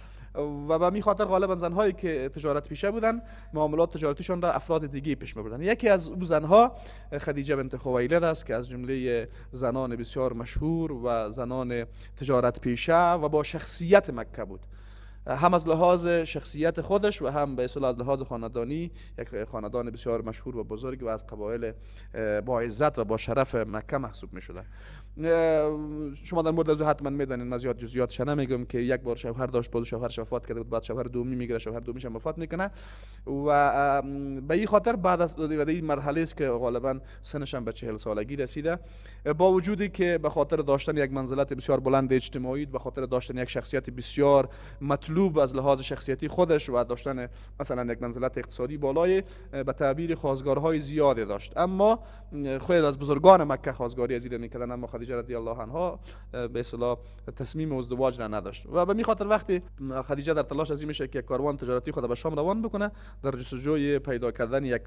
و به همین خاطر غالبا زنهایی که تجارت پیشه بودن معاملات تجارتیشون را افراد دیگه پیش می‌بردن. یکی از او زنها خدیجه بنت خویلد است که از جمله زنان بسیار مشهور و زنان تجارت پیشه و با شخصیت مکه بود، هم از لحاظ شخصیت خودش و هم به اصطلاح از لحاظ خاندانی، یک خاندان بسیار مشهور و بزرگ و از قبایل با عزت و با شرف مکه محسوب می شده. شما در مورد از او حتما میدانید، من زیاد جزئیاتش نمیگم که یک بار شوهر داشت، باز شوهرش وفات کرده بود، بعد شوهر دومی میگیره، شوهر دومیش هم وفات میکنه و به این خاطر بعد از این مرحله است که غالبا سنش هم به 40 سالگی رسیده، با وجودی که به خاطر داشتن یک منزلت بسیار بلند اجتماعی، به خاطر داشتن یک شخصیت بسیار مطلوب از لحاظ شخصیتی خودش و داشتن مثلا یک منزلت اقتصادی بالای، به تعبیر خواستگارهای زیادی داشت، اما خیلی از بزرگان مکه خواستگاری از این میکردن، اما خدیجه رضی الله عنها به اصطلاح تصمیم ازدواج را نداشت و به می خاطر وقتی خدیجه در تلاش از این میشه که کاروان تجارتی خود به شام روان بکنه، در جستجوی پیدا کردن یک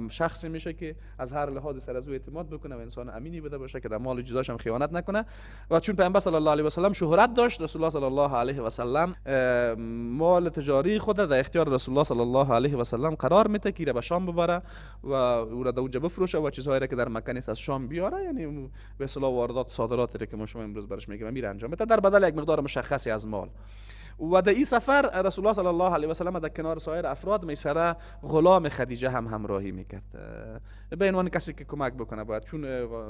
شخصی میشه که از هر لحاظ سر از او اعتماد بکنه و انسان امینی بوده باشه که در مال جزاش هم خیانت نکنه. و چون پیامبر صلی الله علیه و سلم شهرت داشت، رسول الله صلی الله علیه و سلم مال تجاری خود در اختیار رسول الله صلی الله علیه و سلم قرار میده که به شام ببره و او را در اونجا بفروشه و چیزهایی را که در مکه نیست از شام بیاره، یعنی به اصطلاح واردات صادراتی را که ما شما امروز برش میگیم میره انجام بده در بدل یک مقدار مشخصی از مال. و در این سفر رسول الله صلی الله علیه و سلم در کنار سایر افراد میسره غلام خدیجه هم همراهی میکرد به عنوان کسی که کمک بکنه باید، چون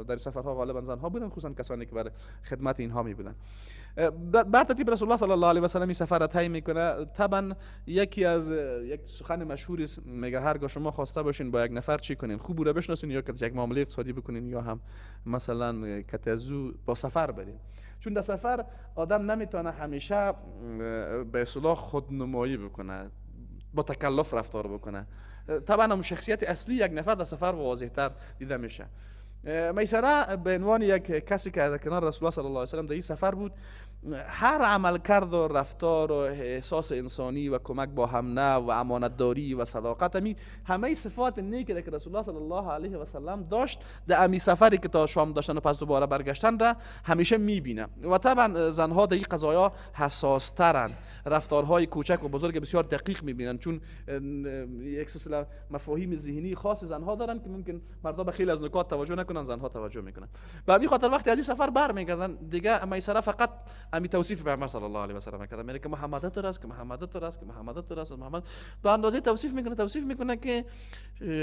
در سفرها غالبا زنها بودن، خصوصا کسانی که بر خدمت اینها می بودن. بر ترتیب رسول الله صلی الله علیه و سلم این سفر را طی میکنه. طبعا یکی از یک سخن مشهوری است، میگه هرگاه شما خواسته باشین با یک نفر چی کنین، خوب او را بشناسین، یا که یک معامله اقتصادی بکنین، یا هم مثلا که از او با سفر برین، چون در سفر آدم نمیتونه همیشه به اصطلاح خودنمایی بکنه، با تکلف رفتار بکنه. طبعا هم شخصیت اصلی یک نفر در سفر واضح تر دیده میشه. میسره به عنوان یک کسی که در کنار رسول الله صلی الله علیه و سلم در این سفر بود، هر عملکرد و رفتار و احساس انسانی و کمک با هم نه و امانتداری و صداقت، همه صفات نیکی که رسول الله صلی الله علیه و سلم داشت در امی سفری که تا شام داشتن و پس دوباره برگشتن را همیشه میبینه. و طبعا زنها در این قضایا حساس ترن، رفتارهای کوچک و بزرگ بسیار دقیق میبینن، چون یک سلسله مفاهیم ذهنی خاص زنها دارن که ممکن مردا به خیلی از نکات توجه نکنن، زنها توجه میکنن. به همین خاطر وقتی از این سفر برمیگردن دیگه میسره فقط امی توصیف پیامبر صلی الله علیه و سلم کرده، میگه که محمد تو راست، که محمد تو راست، که محمد تو راست، محمد به اندازه توصیف میکنه، توصیف میکنه که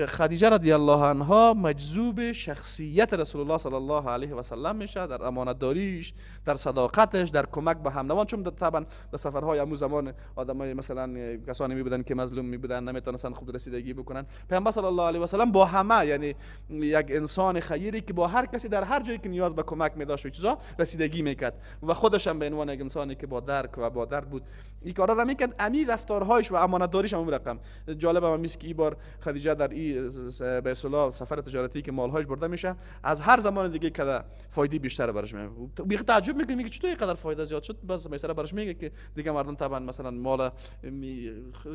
خدیجه رضی الله عنها مجذوب شخصیت رسول الله صلی الله علیه و سلم میشه، در امانتداریش، در صداقتش، در کمک به همنوان. چون طبعا در سفرهای امو زمان آدمای مثلا کسانی میبودن که مظلوم میبودن، نمیتونستن خوب رسیدگی بکنن. پیامبر صلی الله علیه و سلم با همه، یعنی یک انسان خیری که با هر کسی در هر جایی که نیاز به کمک میداشت و چیزا رسیدگی میکرد و خودش هم به عنوان یک انسانی که با درک و با درد بود این کارا را میکرد. امی رفتارهایش و امانتداریش هم رقم جالب هم است که این بار خدیجه در این به اصطلاح سفر تجارتی که مالهایش برده میشه از هر زمان دیگه که فایده بیشتر براش میاد. بیخ تعجب میکنه، میگه چطور اینقدر فایده زیاد شد؟ باز مثلا براش میگه که دیگه مردم طبعا مثلا مال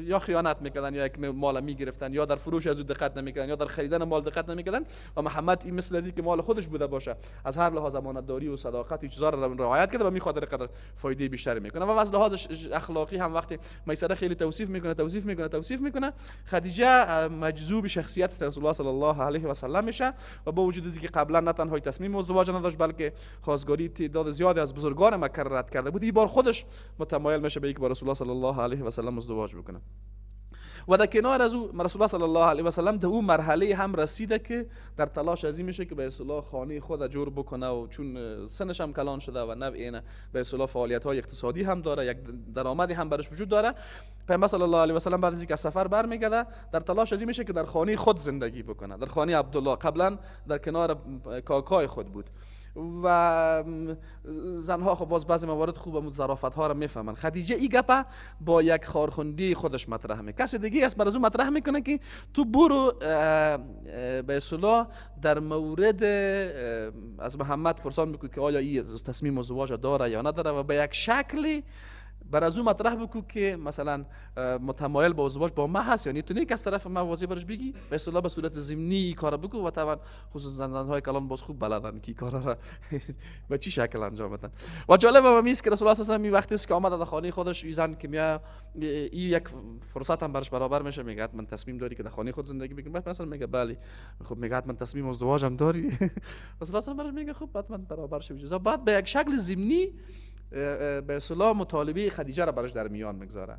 یا خیانت میکردن، یا یک مال میگرفتن، یا در فروش از او دقت نمیکردن، یا در خریدن مال دقت نمیکردن و محمد این مثل از که مال خودش بوده باشه از هر لحاظ امانتداری و صداقت و چیزا را رعایت کرده و میخواد قدر فایده بیشتر میکنه. و از لحاظ اخلاقی هم وقتی میسره خیلی توصیف میکنه، توصیف میکنه، توصیف میکنه، خدیجه مجذوب شخصیت رسول الله صلی الله علیه و سلم میشه و با وجود اینکه قبلا نه تنها تصمیم ازدواج نداشت بلکه خواستگاری تعداد زیادی از بزرگان مکه رد کرده بود، این بار خودش متمایل میشه به اینکه با رسول الله صلی الله علیه و سلم ازدواج بکنه. و در کنار از او رسول الله صلی الله علیه و سلم در اون مرحله هم رسیده که در تلاش از این میشه که به اصطلاح خانه خود جور بکنه و چون سنش هم کلان شده و نوع اینه به اصطلاح فعالیت های اقتصادی هم داره، یک درآمدی هم برش وجود داره. پیامبر صلی الله علیه و سلم بعد از اینکه از سفر برمیگرده در تلاش از این میشه که در خانه خود زندگی بکنه، در خانه عبدالله. قبلا در کنار کاکای خود بود و زنها خب باز بعضی موارد خوب ظرافت ها رو میفهمن. خدیجه این گپه با یک خارخوندی خودش مطرح میکنه، کسی دیگه است بر از او مطرح میکنه که تو برو به اصطلاح در مورد از محمد پرسان بکن که آیا این تصمیم ازدواج داره یا نداره و به یک شکلی بر از او مطرح بکو که مثلا متمایل با ازدواج با ما هست، یعنی تو نه که از طرف ما واضح برش بگی، به اصطلاح به صورت ضمنی کار بکو. و طبعا خصوصا زنهای کلان باز خوب بلدن که کارا را به چی شکل انجام بدن. و جالب هم است که رسول الله صلی الله علیه و وقتی است که آمد در خانه خودش، این زن که میا این یک فرصت هم برش برابر میشه، میگه من تصمیم داری که در خانه خود زندگی بکنی؟ بعد مثلا میگه بله. خب میگه من تصمیم ازدواجم داری؟ رسول الله برش میگه خب بعد من برابر شو. بعد به یک شکل ضمنی به اصطلاح مطالبه خدیجه را براش در میان میگذاره.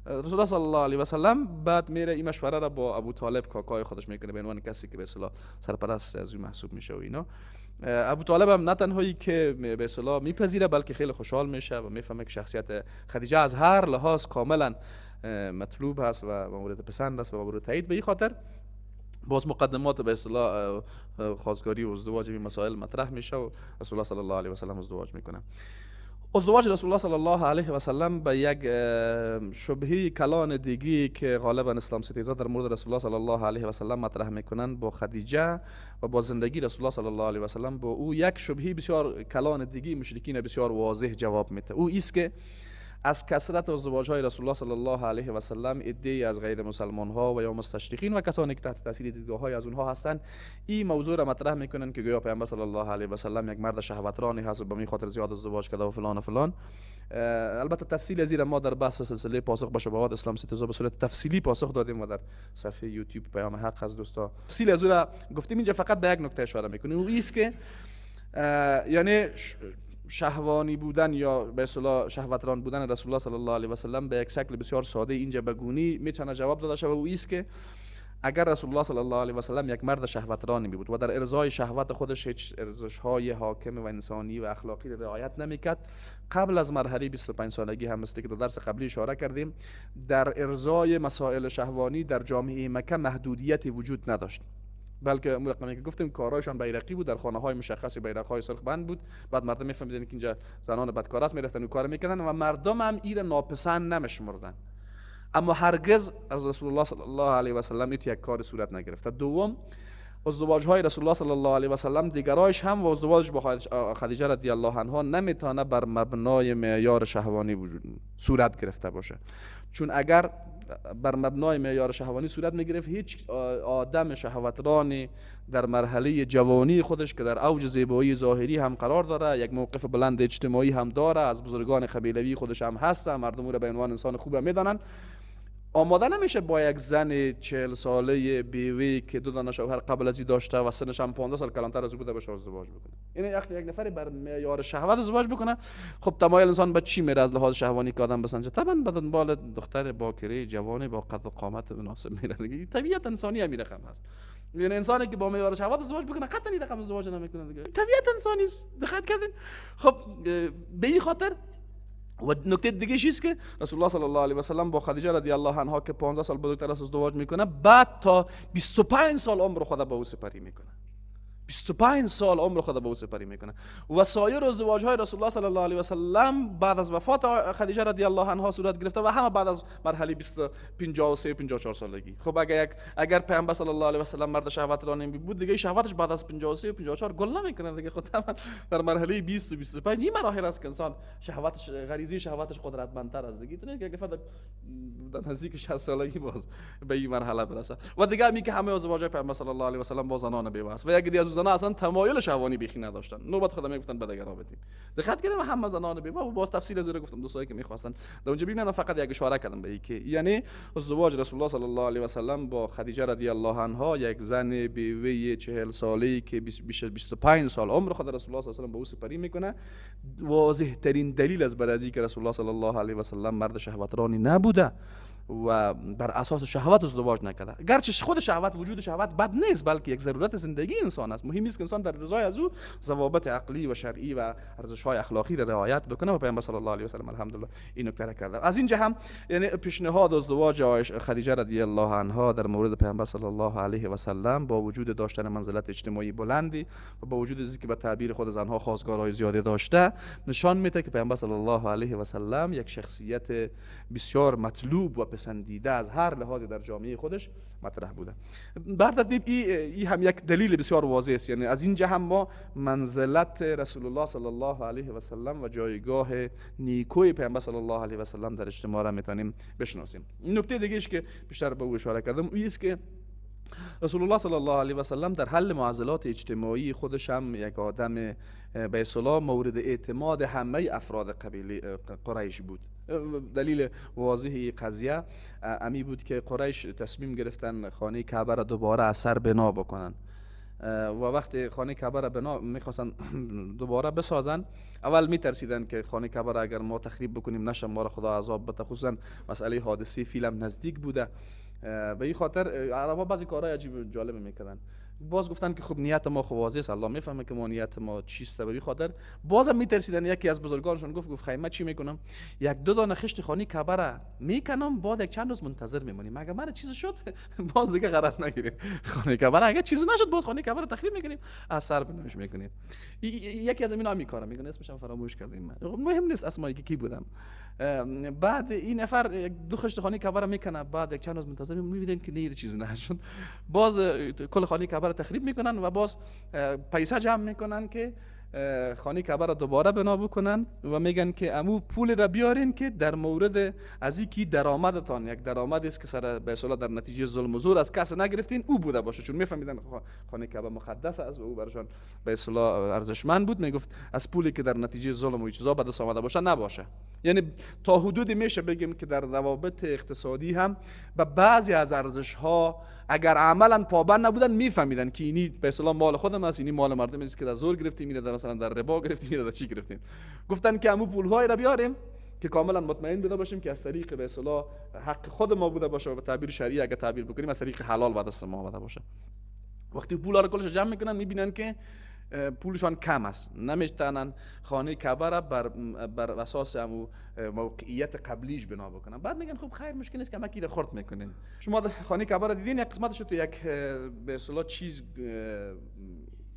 رسول الله صلی الله علیه و سلم بعد میره این مشوره را با ابو طالب کاکای خودش میکنه به عنوان کسی که به اصطلاح سرپرست از او محسوب میشه و اینا. ابو طالب هم نه تنهایی که به اصطلاح میپذیره بلکه خیلی خوشحال میشه و میفهمه که شخصیت خدیجه از هر لحاظ کاملا مطلوب هست و مورد پسند است و مورد تایید. به این خاطر باز مقدمات به اصطلاح خواستگاری و ازدواج این مسائل مطرح میشه و رسول الله صلی الله علیه و سلم ازدواج میکنه. ازدواج رسول الله صلی الله علیه و سلم به یک شبهه کلان دیگی که غالبا اسلام ستیزا در مورد رسول الله صلی الله علیه و سلم مطرح میکنن با خدیجه و با زندگی رسول الله صلی الله علیه و سلم با او یک شبهه بسیار کلان دیگی مشرکین بسیار واضح جواب میده. او ایست که از کثرت ازدواج‌های رسول الله صلی الله علیه و سلم عده‌ای از غیر مسلمان‌ها و یا مستشرقین و کسانی که تحت تاثیر دیدگاه‌های از اونها هستند این موضوع را مطرح میکنن که گویا پیامبر صلی الله علیه و سلم یک مرد شهوترانی هست و به می خاطر زیاد ازدواج کرده و فلان و فلان. البته تفصیل از این ما در بحث سلسله پاسخ به شبهات اسلام ستیزا به صورت تفصیلی پاسخ دادیم و در صفحه یوتیوب پیام حق از دوستا تفصیل از او را گفتیم. اینجا فقط به یک نکته اشاره میکنیم، او است که یعنی شهوانی بودن یا به اصطلاح شهوتران بودن رسول الله صلی الله علیه و سلم به یک شکل بسیار ساده اینجا به گونی میتونه جواب داده شود. او است که اگر رسول الله صلی الله علیه و سلم یک مرد شهوترانی بود و در ارضای شهوت خودش هیچ ارزش‌های حاکم و انسانی و اخلاقی را رعایت نمی‌کرد، قبل از مرحله 25 سالگی هم مثل که در درس قبلی اشاره کردیم، در ارضای مسائل شهوانی در جامعه مکه محدودیتی وجود نداشت، بلکه رقمی که گفتیم کارایشان بیرقی بود، در خانه‌های مشخصی بیرق‌های سرخ بند بود. بعد مردم می‌فهمیدن که اینجا زنان بدکار است، می‌رفتن و کار می‌کردن و مردم هم ایره ناپسند نمی‌شمردن. اما هرگز از رسول الله صلی الله علیه و سلم یک کار صورت نگرفته. دوم، ازدواج های رسول الله صلی الله علیه و سلم دیگرایش هم و ازدواجش با خدیجه رضی الله عنها نمیتونه بر مبنای معیار شهوانی وجود صورت گرفته باشه، چون اگر بر مبنای معیار شهوانی صورت میگرفت، هیچ آدم شهوترانی در مرحله جوانی خودش که در اوج زیبایی ظاهری هم قرار داره، یک موقف بلند اجتماعی هم داره، از بزرگان قبیلوی خودش هم هست، مردم او را به عنوان انسان خوب میدانند، آماده نمیشه با یک زن 40 ساله بیوه که دو دانه شوهر قبل از این داشته و سنش هم 15 سال کلانتر از او بوده باشه ازدواج بکنه. یعنی یک نفری بر معیار شهوت ازدواج بکنه، خب تمایل انسان به چی میره از لحاظ شهوانی که آدم بسنجه؟ طبعا به دنبال دختر باکره جوان با قد و قامت مناسب میره دیگه. طبیعت انسانی هم این رقم هست. یعنی انسانی که با معیار شهوت ازدواج بکنه قطعا این رقم ازدواج نمیکنه دیگه. طبیعت انسانی است. دقت کردین؟ خب به این خاطر و نکته دیگه چیست که رسول الله صلی الله علیه و سلم با خدیجه رضی الله عنها که 15 سال بزرگتر است ازدواج میکنه، بعد تا 25 سال عمر خود با او سپری میکنه. 25 سال عمر خود با او سپری میکنه و سایر ازدواج های رسول الله صلی الله علیه و سلم بعد از وفات خدیجه رضی الله عنها صورت گرفته و همه بعد از مرحله 53 54 سالگی. خب اگر پیامبر صلی الله علیه و سلم مرد شهوترانی بود دیگه شهوتش بعد از 53 54 گل نمیکنه دیگه. خود در مرحله 20 و 25 این مراحل است که انسان شهوتش، غریزه شهوتش قدرتمندتر است دیگه. اینه که در نزدیک 60 سالگی باز به این مرحله برسه. و دیگه می که همه ازدواج پیامبر صلی الله علیه و سلم با زنان بیوه است و یک دیگه از زنان اصلا تمایل شهوانی بیخی نداشتن، نوبت خودم میگفتن به دیگران بدیم. دقت کردم همه زنان بیوه و باز تفصیل از گفتم دوستایی که میخواستن در اونجا ببینن، فقط یک اشاره کردم به اینکه یعنی ازدواج رسول الله صلی الله علیه و سلم با خدیجه رضی الله عنها، یک زن بیوه 40 ساله‌ای که 25 سال عمر خود رسول الله صلی الله علیه و سلم با او سپری میکنه، واضح ترین دلیل از برای که رسول الله صلی الله علیه و سلم مرد شهوترانی نبوده و بر اساس شهوت ازدواج نکرده. گرچه خود شهوت، وجود شهوت بد نیست، بلکه یک ضرورت زندگی انسان است. مهم نیست که انسان در رضای از او ضوابط عقلی و شرعی و ارزش‌های اخلاقی را رعایت بکنه و پیامبر صلی الله علیه و سلم الحمدلله این نکته را کرده. از اینجا هم یعنی پیشنهاد ازدواج خدیجه رضی الله عنها در مورد پیامبر صلی الله علیه و سلم با وجود داشتن منزلت اجتماعی بلندی و با وجود اینکه به تعبیر خود زنها خواستگارهای زیادی داشته، نشان میده که پیامبر صلی الله علیه و سلم یک شخصیت بسیار مطلوب و پسندیده از هر لحاظ در جامعه خودش مطرح بوده. بر ترتیب ای هم یک دلیل بسیار واضح است. یعنی از اینجا هم ما منزلت رسول الله صلی الله علیه و سلم و جایگاه نیکوی پیامبر صلی الله علیه و سلم در اجتماع را میتونیم بشناسیم. نکته دیگه ایش که بیشتر به او اشاره کردم این است که رسول الله صلی الله علیه و سلم در حل معضلات اجتماعی خودش هم یک آدم به اصطلاح مورد اعتماد همه افراد قبیله قریش بود. دلیل واضح قضیه امی بود که قریش تصمیم گرفتن خانه کعبه را دوباره از سر بنا بکنن و وقتی خانه کعبه را بنا میخواستن دوباره بسازن، اول میترسیدن که خانه کعبه را اگر ما تخریب بکنیم نشه ما را خدا عذاب بده، خصوصا مسئله حادثه فیلم نزدیک بوده. به این خاطر عربا بعضی کارهای عجیب جالب میکردن. باز گفتن که خب نیت ما خب واضح است، الله میفهمه که ما نیت ما چیست. به این خاطر بازم میترسیدن. یکی از بزرگانشون گفت خیمه چی میکنم، یک دو دانه خشت خانه کعبه را میکنم، بعد یک چند روز منتظر میمونیم، اگه من چیز شد باز دیگه غرض نگیریم خانه کعبه را، اگه چیزی نشد باز خانه کعبه را تخریب میکنیم، از سر بنوش میکنیم. یکی از اینا میکاره میکنه، اسمش هم فراموش کردیم، مهم نیست اسمایی کی بودم. بعد این نفر دو خشت خانه کعبه را میکنه، بعد یک چند روز منتظر میبینن که نه چیزی نشد، باز کل خانه کعبه را تخریب میکنن و باز پیسه جمع میکنن که خانه کعبه را دوباره بنا بکنن و میگن که امو پول را بیارین که در مورد از اینکه درآمدتان یک درآمد است که سر به اصطلاح در نتیجه ظلم و زور از کس نگرفتین او بوده باشه، چون میفهمیدن خانه کعبه مقدس است و او برشان به اصطلاح ارزشمند بود. میگفت از پولی که در نتیجه ظلم و چیزا به دست آمده باشه نباشه. یعنی تا حدودی میشه بگیم که در روابط اقتصادی هم به بعضی از ارزش ها اگر عملا پابند نبودن میفهمیدن که اینی به اصطلاح مال خودم است، اینی مال مردم است که در زور گرفتیم، اینی در مثلا در ربا گرفتیم، اینی در چی گرفتیم. گفتن که امو پولهای را بیاریم که کاملا مطمئن بوده باشیم که از طریق به اصطلاح حق خود ما بوده باشه و به تعبیر شرعی اگه تعبیر بکنیم از طریق حلال به دست ما بوده باشه. وقتی پولا رو کلش جمع میکنن میبینن که پولشان کم است، نمیتونن خانه کعبه را بر اساس همو موقعیت قبلیش بنا بکنن. بعد میگن خب خیر مشکل نیست که ما کی خرد میکنیم. شما خانه کعبه را دیدین، یک قسمتش تو یک به اصطلاح چیز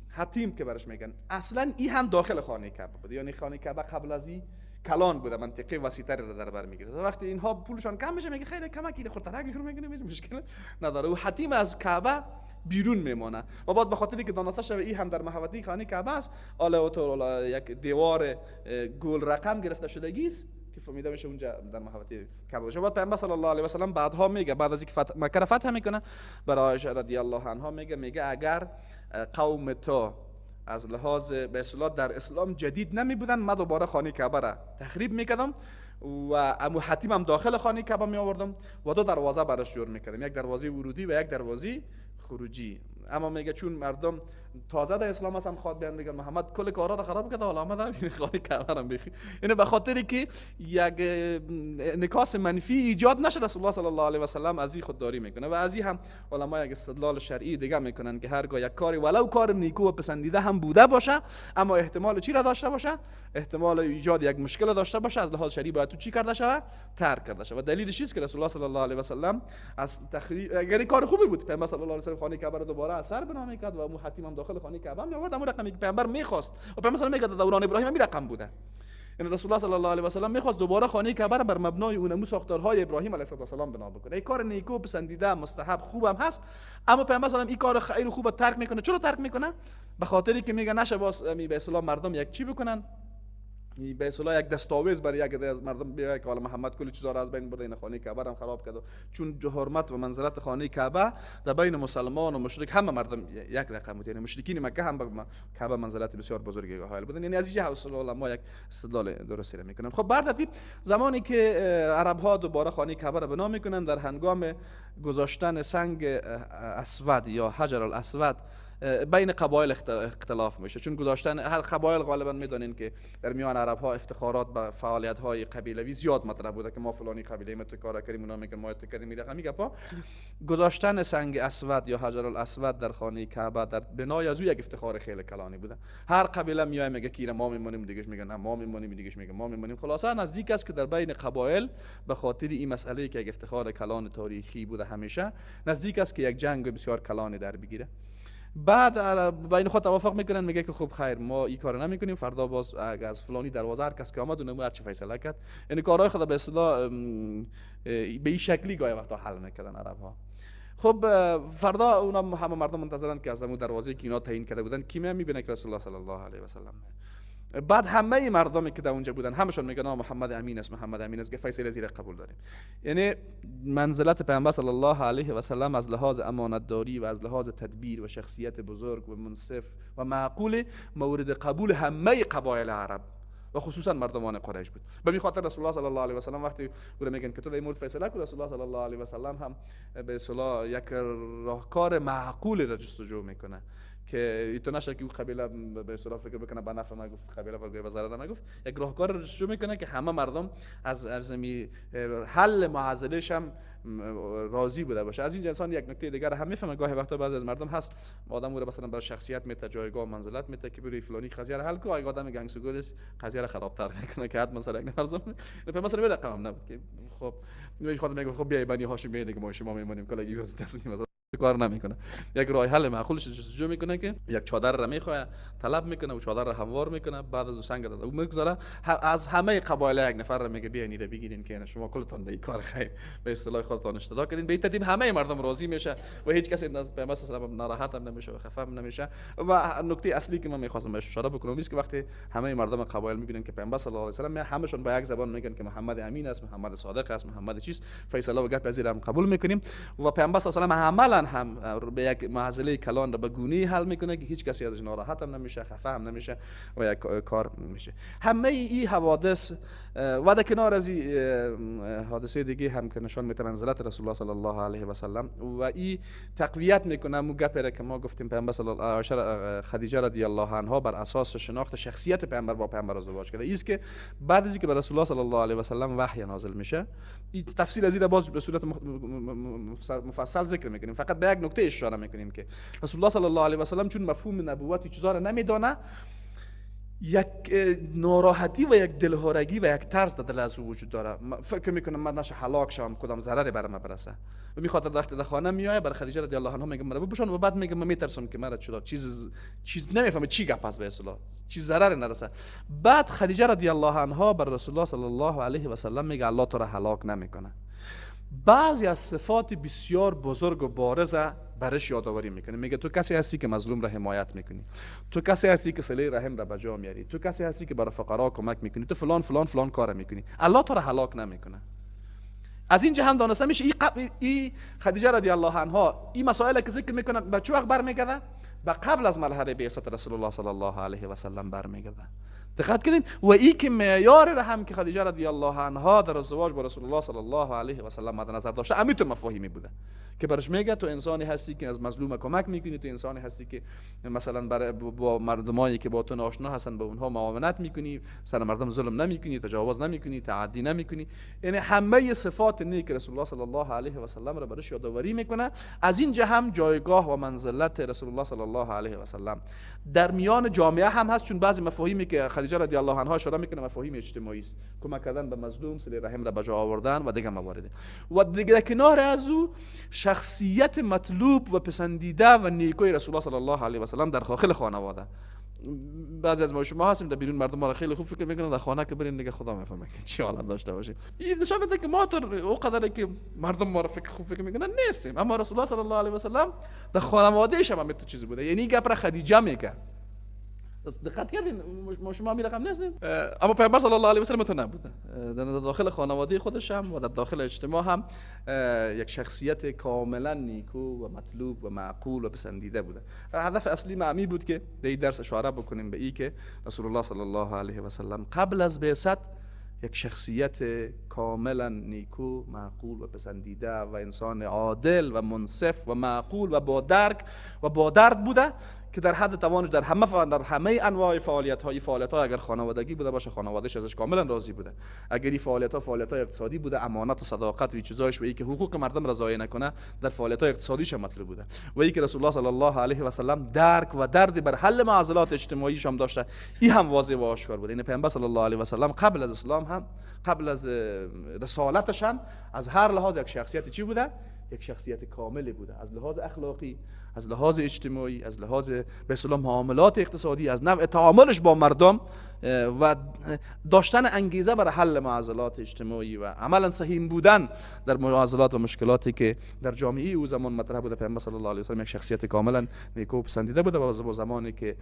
حتیم که برش میگن، اصلا این هم داخل خانه کعبه بود، یعنی خانه کعبه قبل از این کلان بوده، منطقه وسیع‌تری را در بر میگیره. وقتی اینها پولشان کم میشه میگه خیر کمکی خردتر شروع میکنیم، هیچ مشکل نداره. و حتیم از کعبه بیرون میمانه و بعد به خاطری که دانسته شوه این هم در محوطه خانه کعبه است، حالا یک دیوار گل رقم گرفته شدگی است که فهمیده میشه اونجا در محوطه کعبه باشه. بعد پیامبر صلی الله علیه و سلم بعدها میگه، بعد از اینکه مکه را فتح میکنه، برای عایشه رضی الله عنها میگه اگر قوم تو از لحاظ به اصطلاح در اسلام جدید نمی بودن، من دوباره خانه کعبه را تخریب میکردم و امو حتیم هم داخل خانه کعبه می آوردم و دو دروازه براش جور میکردم، یک دروازه ورودی و یک دروازه خروجی. اما میگه چون مردم تازه در اسلام هستن خواد بیان میگن محمد کل کارا رو خراب کرده، حالا آمد خانه کعبه رو بخی، یعنی به خاطری که یک انعکاس منفی ایجاد نشه رسول الله صلی الله علیه و سلم از این خودداری میکنه. و از این هم علما یک استدلال شرعی دیگه میکنن که هرگاه یک کاری ولو کار نیکو و پسندیده هم بوده باشه، اما احتمال چی را داشته باشه؟ احتمال ایجاد یک مشکل داشته باشه، از لحاظ شرعی باید تو چی کرده شود؟ ترک کرده شود. و دلیلش چیست که رسول الله صلی الله علیه و سلم از تخریب، اگر کار خوبی بود پیامبر صلی الله علیه و سلم خانه کعبه را دوباره اثر بنا میکرد و امو حتیم هم داخل خانه کعبه می آورد، امو رقمی که پیامبر میخواست و پیامبر صلی الله علیه و دوران ابراهیم هم رقم بوده. یعنی رسول الله صلی الله علیه و سلم میخواست دوباره خانه کعبه را بر مبنای اونمو ساختارهای ابراهیم علیه السلام بنا بکنه. این کار نیکو پسندیده مستحب خوبم هست، اما پیامبر صلی الله علیه و این کار خیر خوب ترک میکنه. چرا ترک میکنه؟ به خاطری که میگه نشه باز به اصطلاح مردم یک چی بکنن، به اصطلاح یک دستاویز برای یک از مردم بیاید که حالا محمد کل چیزا را از بین برده، این خانه کعبه را خراب کرد. چون حرمت و منزلت خانه کعبه در بین مسلمان و مشرک همه مردم یک رقم بود، یعنی مشرکین مکه هم به کعبه منزلت بسیار بزرگی حائل بودن. یعنی از اینجا حوصله ما یک استدلال درستی را میکنن. خب بر ترتیب زمانی که عرب ها دوباره خانه کعبه را بنا میکنن، در هنگام گذاشتن سنگ اسود یا حجر الاسود بین قبایل اختلاف میشه، چون گذاشتن هر قبایل غالبا میدانین که در میان عرب ها افتخارات به فعالیت های قبیلوی زیاد مطرح بوده که ما فلانی قبیله ما تو کار کردیم، اونا میگن ما تو کردیم، رقمی گپا. گذاشتن سنگ اسود یا حجر الاسود در خانه کعبه در بنای از او یک افتخار خیلی کلانی بوده. هر قبیله میای میگه که ما میمونیم، دیگهش میگه نه ما میمونیم، دیگهش میگه ما میمونیم. خلاصه نزدیک است که در بین قبایل به خاطر این مسئله که یک افتخار کلان تاریخی بوده همیشه، نزدیک است که یک جنگ بسیار کلانی در بگیره. بعد بین خود توافق میکنن، میگه که خب خیر ما این کارو نمیکنیم، فردا باز از فلانی دروازه هر کس که آمد اونم هر چی فیصله کرد. یعنی کارهای خود به اصطلاح به این شکلی گاهی وقتا حل میکردن عرب ها. خب فردا اونا همه مردم منتظرن که از اون دروازه که اینا تعیین کرده بودن کی میبینه که رسول الله صلی الله علیه و سلم. بعد همه مردمی که در اونجا بودن همشون میگن محمد امین است، محمد امین است، که فیصله زیر قبول داریم. یعنی منزلت پیامبر صلی الله علیه و سلم از لحاظ امانتداری و از لحاظ تدبیر و شخصیت بزرگ و منصف و معقول مورد قبول همه قبایل عرب و خصوصا مردمان قریش بود. به می خاطر رسول الله صلی الله علیه و سلم وقتی او میگن که تو در این مورد فیصله کن، رسول الله صلی الله علیه و سلم هم به اصطلاح یک راهکار معقول را جستجو میکنه که ایتو نشه که او قبیله به اصطلاح فکر بکنه به نفع ما گفت، قبیله به ضرر نگفت. یک راهکار را جستجو میکنه که همه مردم از حل معضله‌اش هم راضی بوده باشه. از این انسان یک نکته دیگر هم میفهمه، گاهی وقتا بعضی از مردم هست آدم او رو مثلا برای شخصیت میته، جایگاه منزلت میته که بری فلانی قضیه رو حل کن، اگه آدم گنگسوگل است قضیه رو خرابتر میکنه که حتما سر یک نفر زن مثلا می رقم نبود که خب خودم میگه خب بیای بنی هاشم بیای دیگه ما شما میمونیم کلا یه تسلیم کار نمیکنه. یک راه حل معقولش جستجو میکنه که یک چادر را میخواد طلب میکنه و چادر را هموار میکنه، بعد از سنگ داده او میگذاره، از همه قبایل یک نفر را میگه بیاین اینو بگیرین که شما کلتان به این کار خیر به اصطلاح خودتان اشتدا کردین. به این ترتیب همه مردم راضی میشه و هیچ کسی از پیامبر صلی الله علیه و ناراحت هم نمیشه و خفه هم نمیشه. و نکته اصلی که من میخواستم بهش اشاره بکنم است که وقتی همه مردم قبایل میبینن که پیامبر صلی الله علیه و سلم، همشون با یک زبان میگن که محمد امین است، محمد صادق است، محمد چیست، فیصله و گپ از هم قبول میکنیم. و پیامبر صلی الله علیه و سلم هم به یک معضله کلان را به گونه‌ای حل میکنه که هیچ کسی ازش ناراحت هم نمیشه، خفه هم نمیشه و یک کار میشه. همه این حوادث و در کنار از این حادثه دیگه هم که نشان میده منزلت رسول الله صلی الله علیه و سلم و این تقویت میکنه مو گپی را که ما گفتیم پیامبر صلی الله علیه خدیجه رضی الله عنها بر اساس شناخت شخصیت پیامبر با پیامبر ازدواج کرده. ایست که بعد از اینکه بر رسول الله صلی الله علیه و سلم وحی نازل میشه، این تفصیل از این باز به صورت مفصل ذکر میکنیم، فقط به یک نکته اشاره میکنیم که رسول الله صلی الله علیه و سلم چون مفهوم نبوت چیزا را نمیدانه، یک ناراحتی و یک دلهورگی و یک ترس در دل از او وجود داره. فکر میکنم من نشه هلاک شوم، کدام ضرری برام من برسه. و میخواد در خانه میایه بر خدیجه رضی الله عنها میگه مرا بپوشان و بعد میگه من میترسم که مرا چرا چیز نمیفهمه چی گپ است، به اصطلاح چیز ضرر نرسه. بعد خدیجه رضی الله عنها بر رسول الله صلی الله علیه و سلم میگه الله تو را هلاک نمیکنه. بعضی از صفات بسیار بزرگ و بارز برش یادآوری میکنه. میگه تو کسی هستی که مظلوم را حمایت میکنی، تو کسی هستی که صله رحم را به جا میاری، تو کسی هستی که برای فقرا کمک میکنی، تو فلان فلان فلان کار میکنی، الله تو را هلاک نمیکنه. از اینجا هم دانسته میشه ای خدیجه رضی الله عنها این مسائل که ذکر میکنه به چه وقت برمیگرده؟ به قبل از مرحله بعثت رسول الله صلی الله علیه و سلم برمیگرده. دقت کردین؟ و ای که معیار را هم که خدیجه رضی الله عنها در ازدواج با رسول الله صلی الله علیه و سلم مد نظر داشته، همین تو مفاهیمی بوده که برش میگه تو انسانی هستی که از مظلوم کمک میکنی، تو انسانی هستی که مثلا برای با مردمایی که با تو ناآشنا هستن به اونها معاونت میکنی، سر مردم ظلم نمیکنی، تجاوز نمیکنی، تعدی نمیکنی. یعنی همه صفات نیک رسول الله صلی الله علیه و سلم را برش یادآوری میکنه. از اینجا هم جایگاه و منزلت رسول الله صلی الله علیه و سلم در میان جامعه هم هست، چون بعضی مفاهیمی که خدیجه رضی الله عنها اشاره میکنه مفاهیم اجتماعی است، کمک کردن به مظلوم، صله رحم را به جا آوردن و دیگر موارد. و دیگه کنار از او شخصیت مطلوب و پسندیده و نیکوی رسول الله صلی الله علیه و سلم در داخل خانواده. بعضی از ما شما هستیم در بیرون مردم ما را خیلی خوب فکر میکنن، در خانه که برین دیگه خدا میفهمه که چی حالت داشته باشیم. این نشان میده که ما تو او قدری که مردم ما را فکر خوب فکر میکنن نیستیم، اما رسول الله صلی الله علیه و سلم در خانواده‌اش هم تو چیزی بوده. یعنی گپ را خدیجه میگه. دقت کردین؟ ما شما می رقم نیستیم، اما پیامبر صلی الله علیه و سلم تو نبوده. در داخل خانواده خودش هم و در داخل اجتماع هم یک شخصیت کاملا نیکو و مطلوب و معقول و پسندیده بوده. هدف اصلی ما بود که در این درس اشاره بکنیم به ای که رسول الله صلی الله علیه و سلم قبل از بعثت یک شخصیت کاملا نیکو، معقول و پسندیده و انسان عادل و منصف و معقول و با درک و با درد بوده که در حد توانش در همه انواع فعالیت‌های اگر خانوادگی بوده باشه خانواده‌اش ازش کاملا راضی بوده، اگر این فعالیت‌ها اقتصادی بوده امانت و صداقت و چیزایش و اینکه حقوق مردم را ضایع نکنه در فعالیت‌های اقتصادیش مطلوب بوده، و اینکه رسول الله صلی الله علیه و سلم درک و درد بر حل معضلات اجتماعیش هم داشته، این هم واضح و آشکار بوده. این پیامبر صلی الله علیه و سلم قبل از اسلام هم، قبل از رسالتش هم از هر لحاظ یک شخصیت چی بوده؟ یک شخصیت کاملی بوده، از لحاظ اخلاقی، از لحاظ اجتماعی، از لحاظ به اصطلاح معاملات اقتصادی، از نوع تعاملش با مردم و داشتن انگیزه برای حل معضلات اجتماعی و عملا سهیم بودن در معضلات و مشکلاتی که در جامعه او زمان مطرح بوده. پیامبر صلی الله علیه و سلم یک شخصیت کاملا نیکو پسندیده بوده و با زمانی که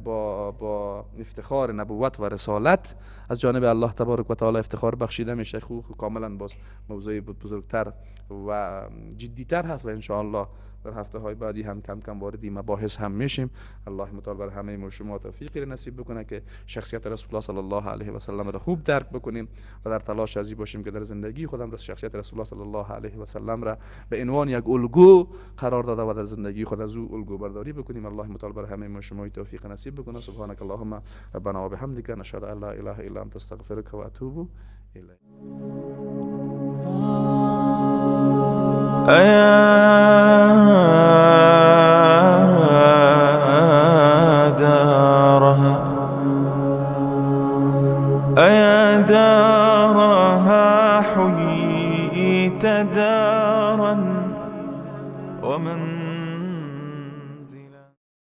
با افتخار نبوت و رسالت از جانب الله تبارک و تعالی افتخار بخشیده میشه، خوب کاملا باز موضوع بزرگتر و جدیتر هست و ان شاء الله در هفته های بعدی هم کم کم وارد این مباحث هم میشیم. الله متعال بر همه ما شما توفیقی را نصیب بکنه که شخصیت رسول الله صلی الله علیه و سلم را خوب درک بکنیم و در تلاش ازی باشیم که در زندگی خودم را شخصیت رسول الله صلی الله علیه و سلم را به عنوان یک الگو قرار داده و در زندگی خود از او الگو برداری بکنیم. الله متعال بر همه ما شما توفیق نصیب بکنه. سبحانك اللهم ربنا و بحمدک نشهد ان لا اله الا انت استغفرک و اتوب الیک. أيا دار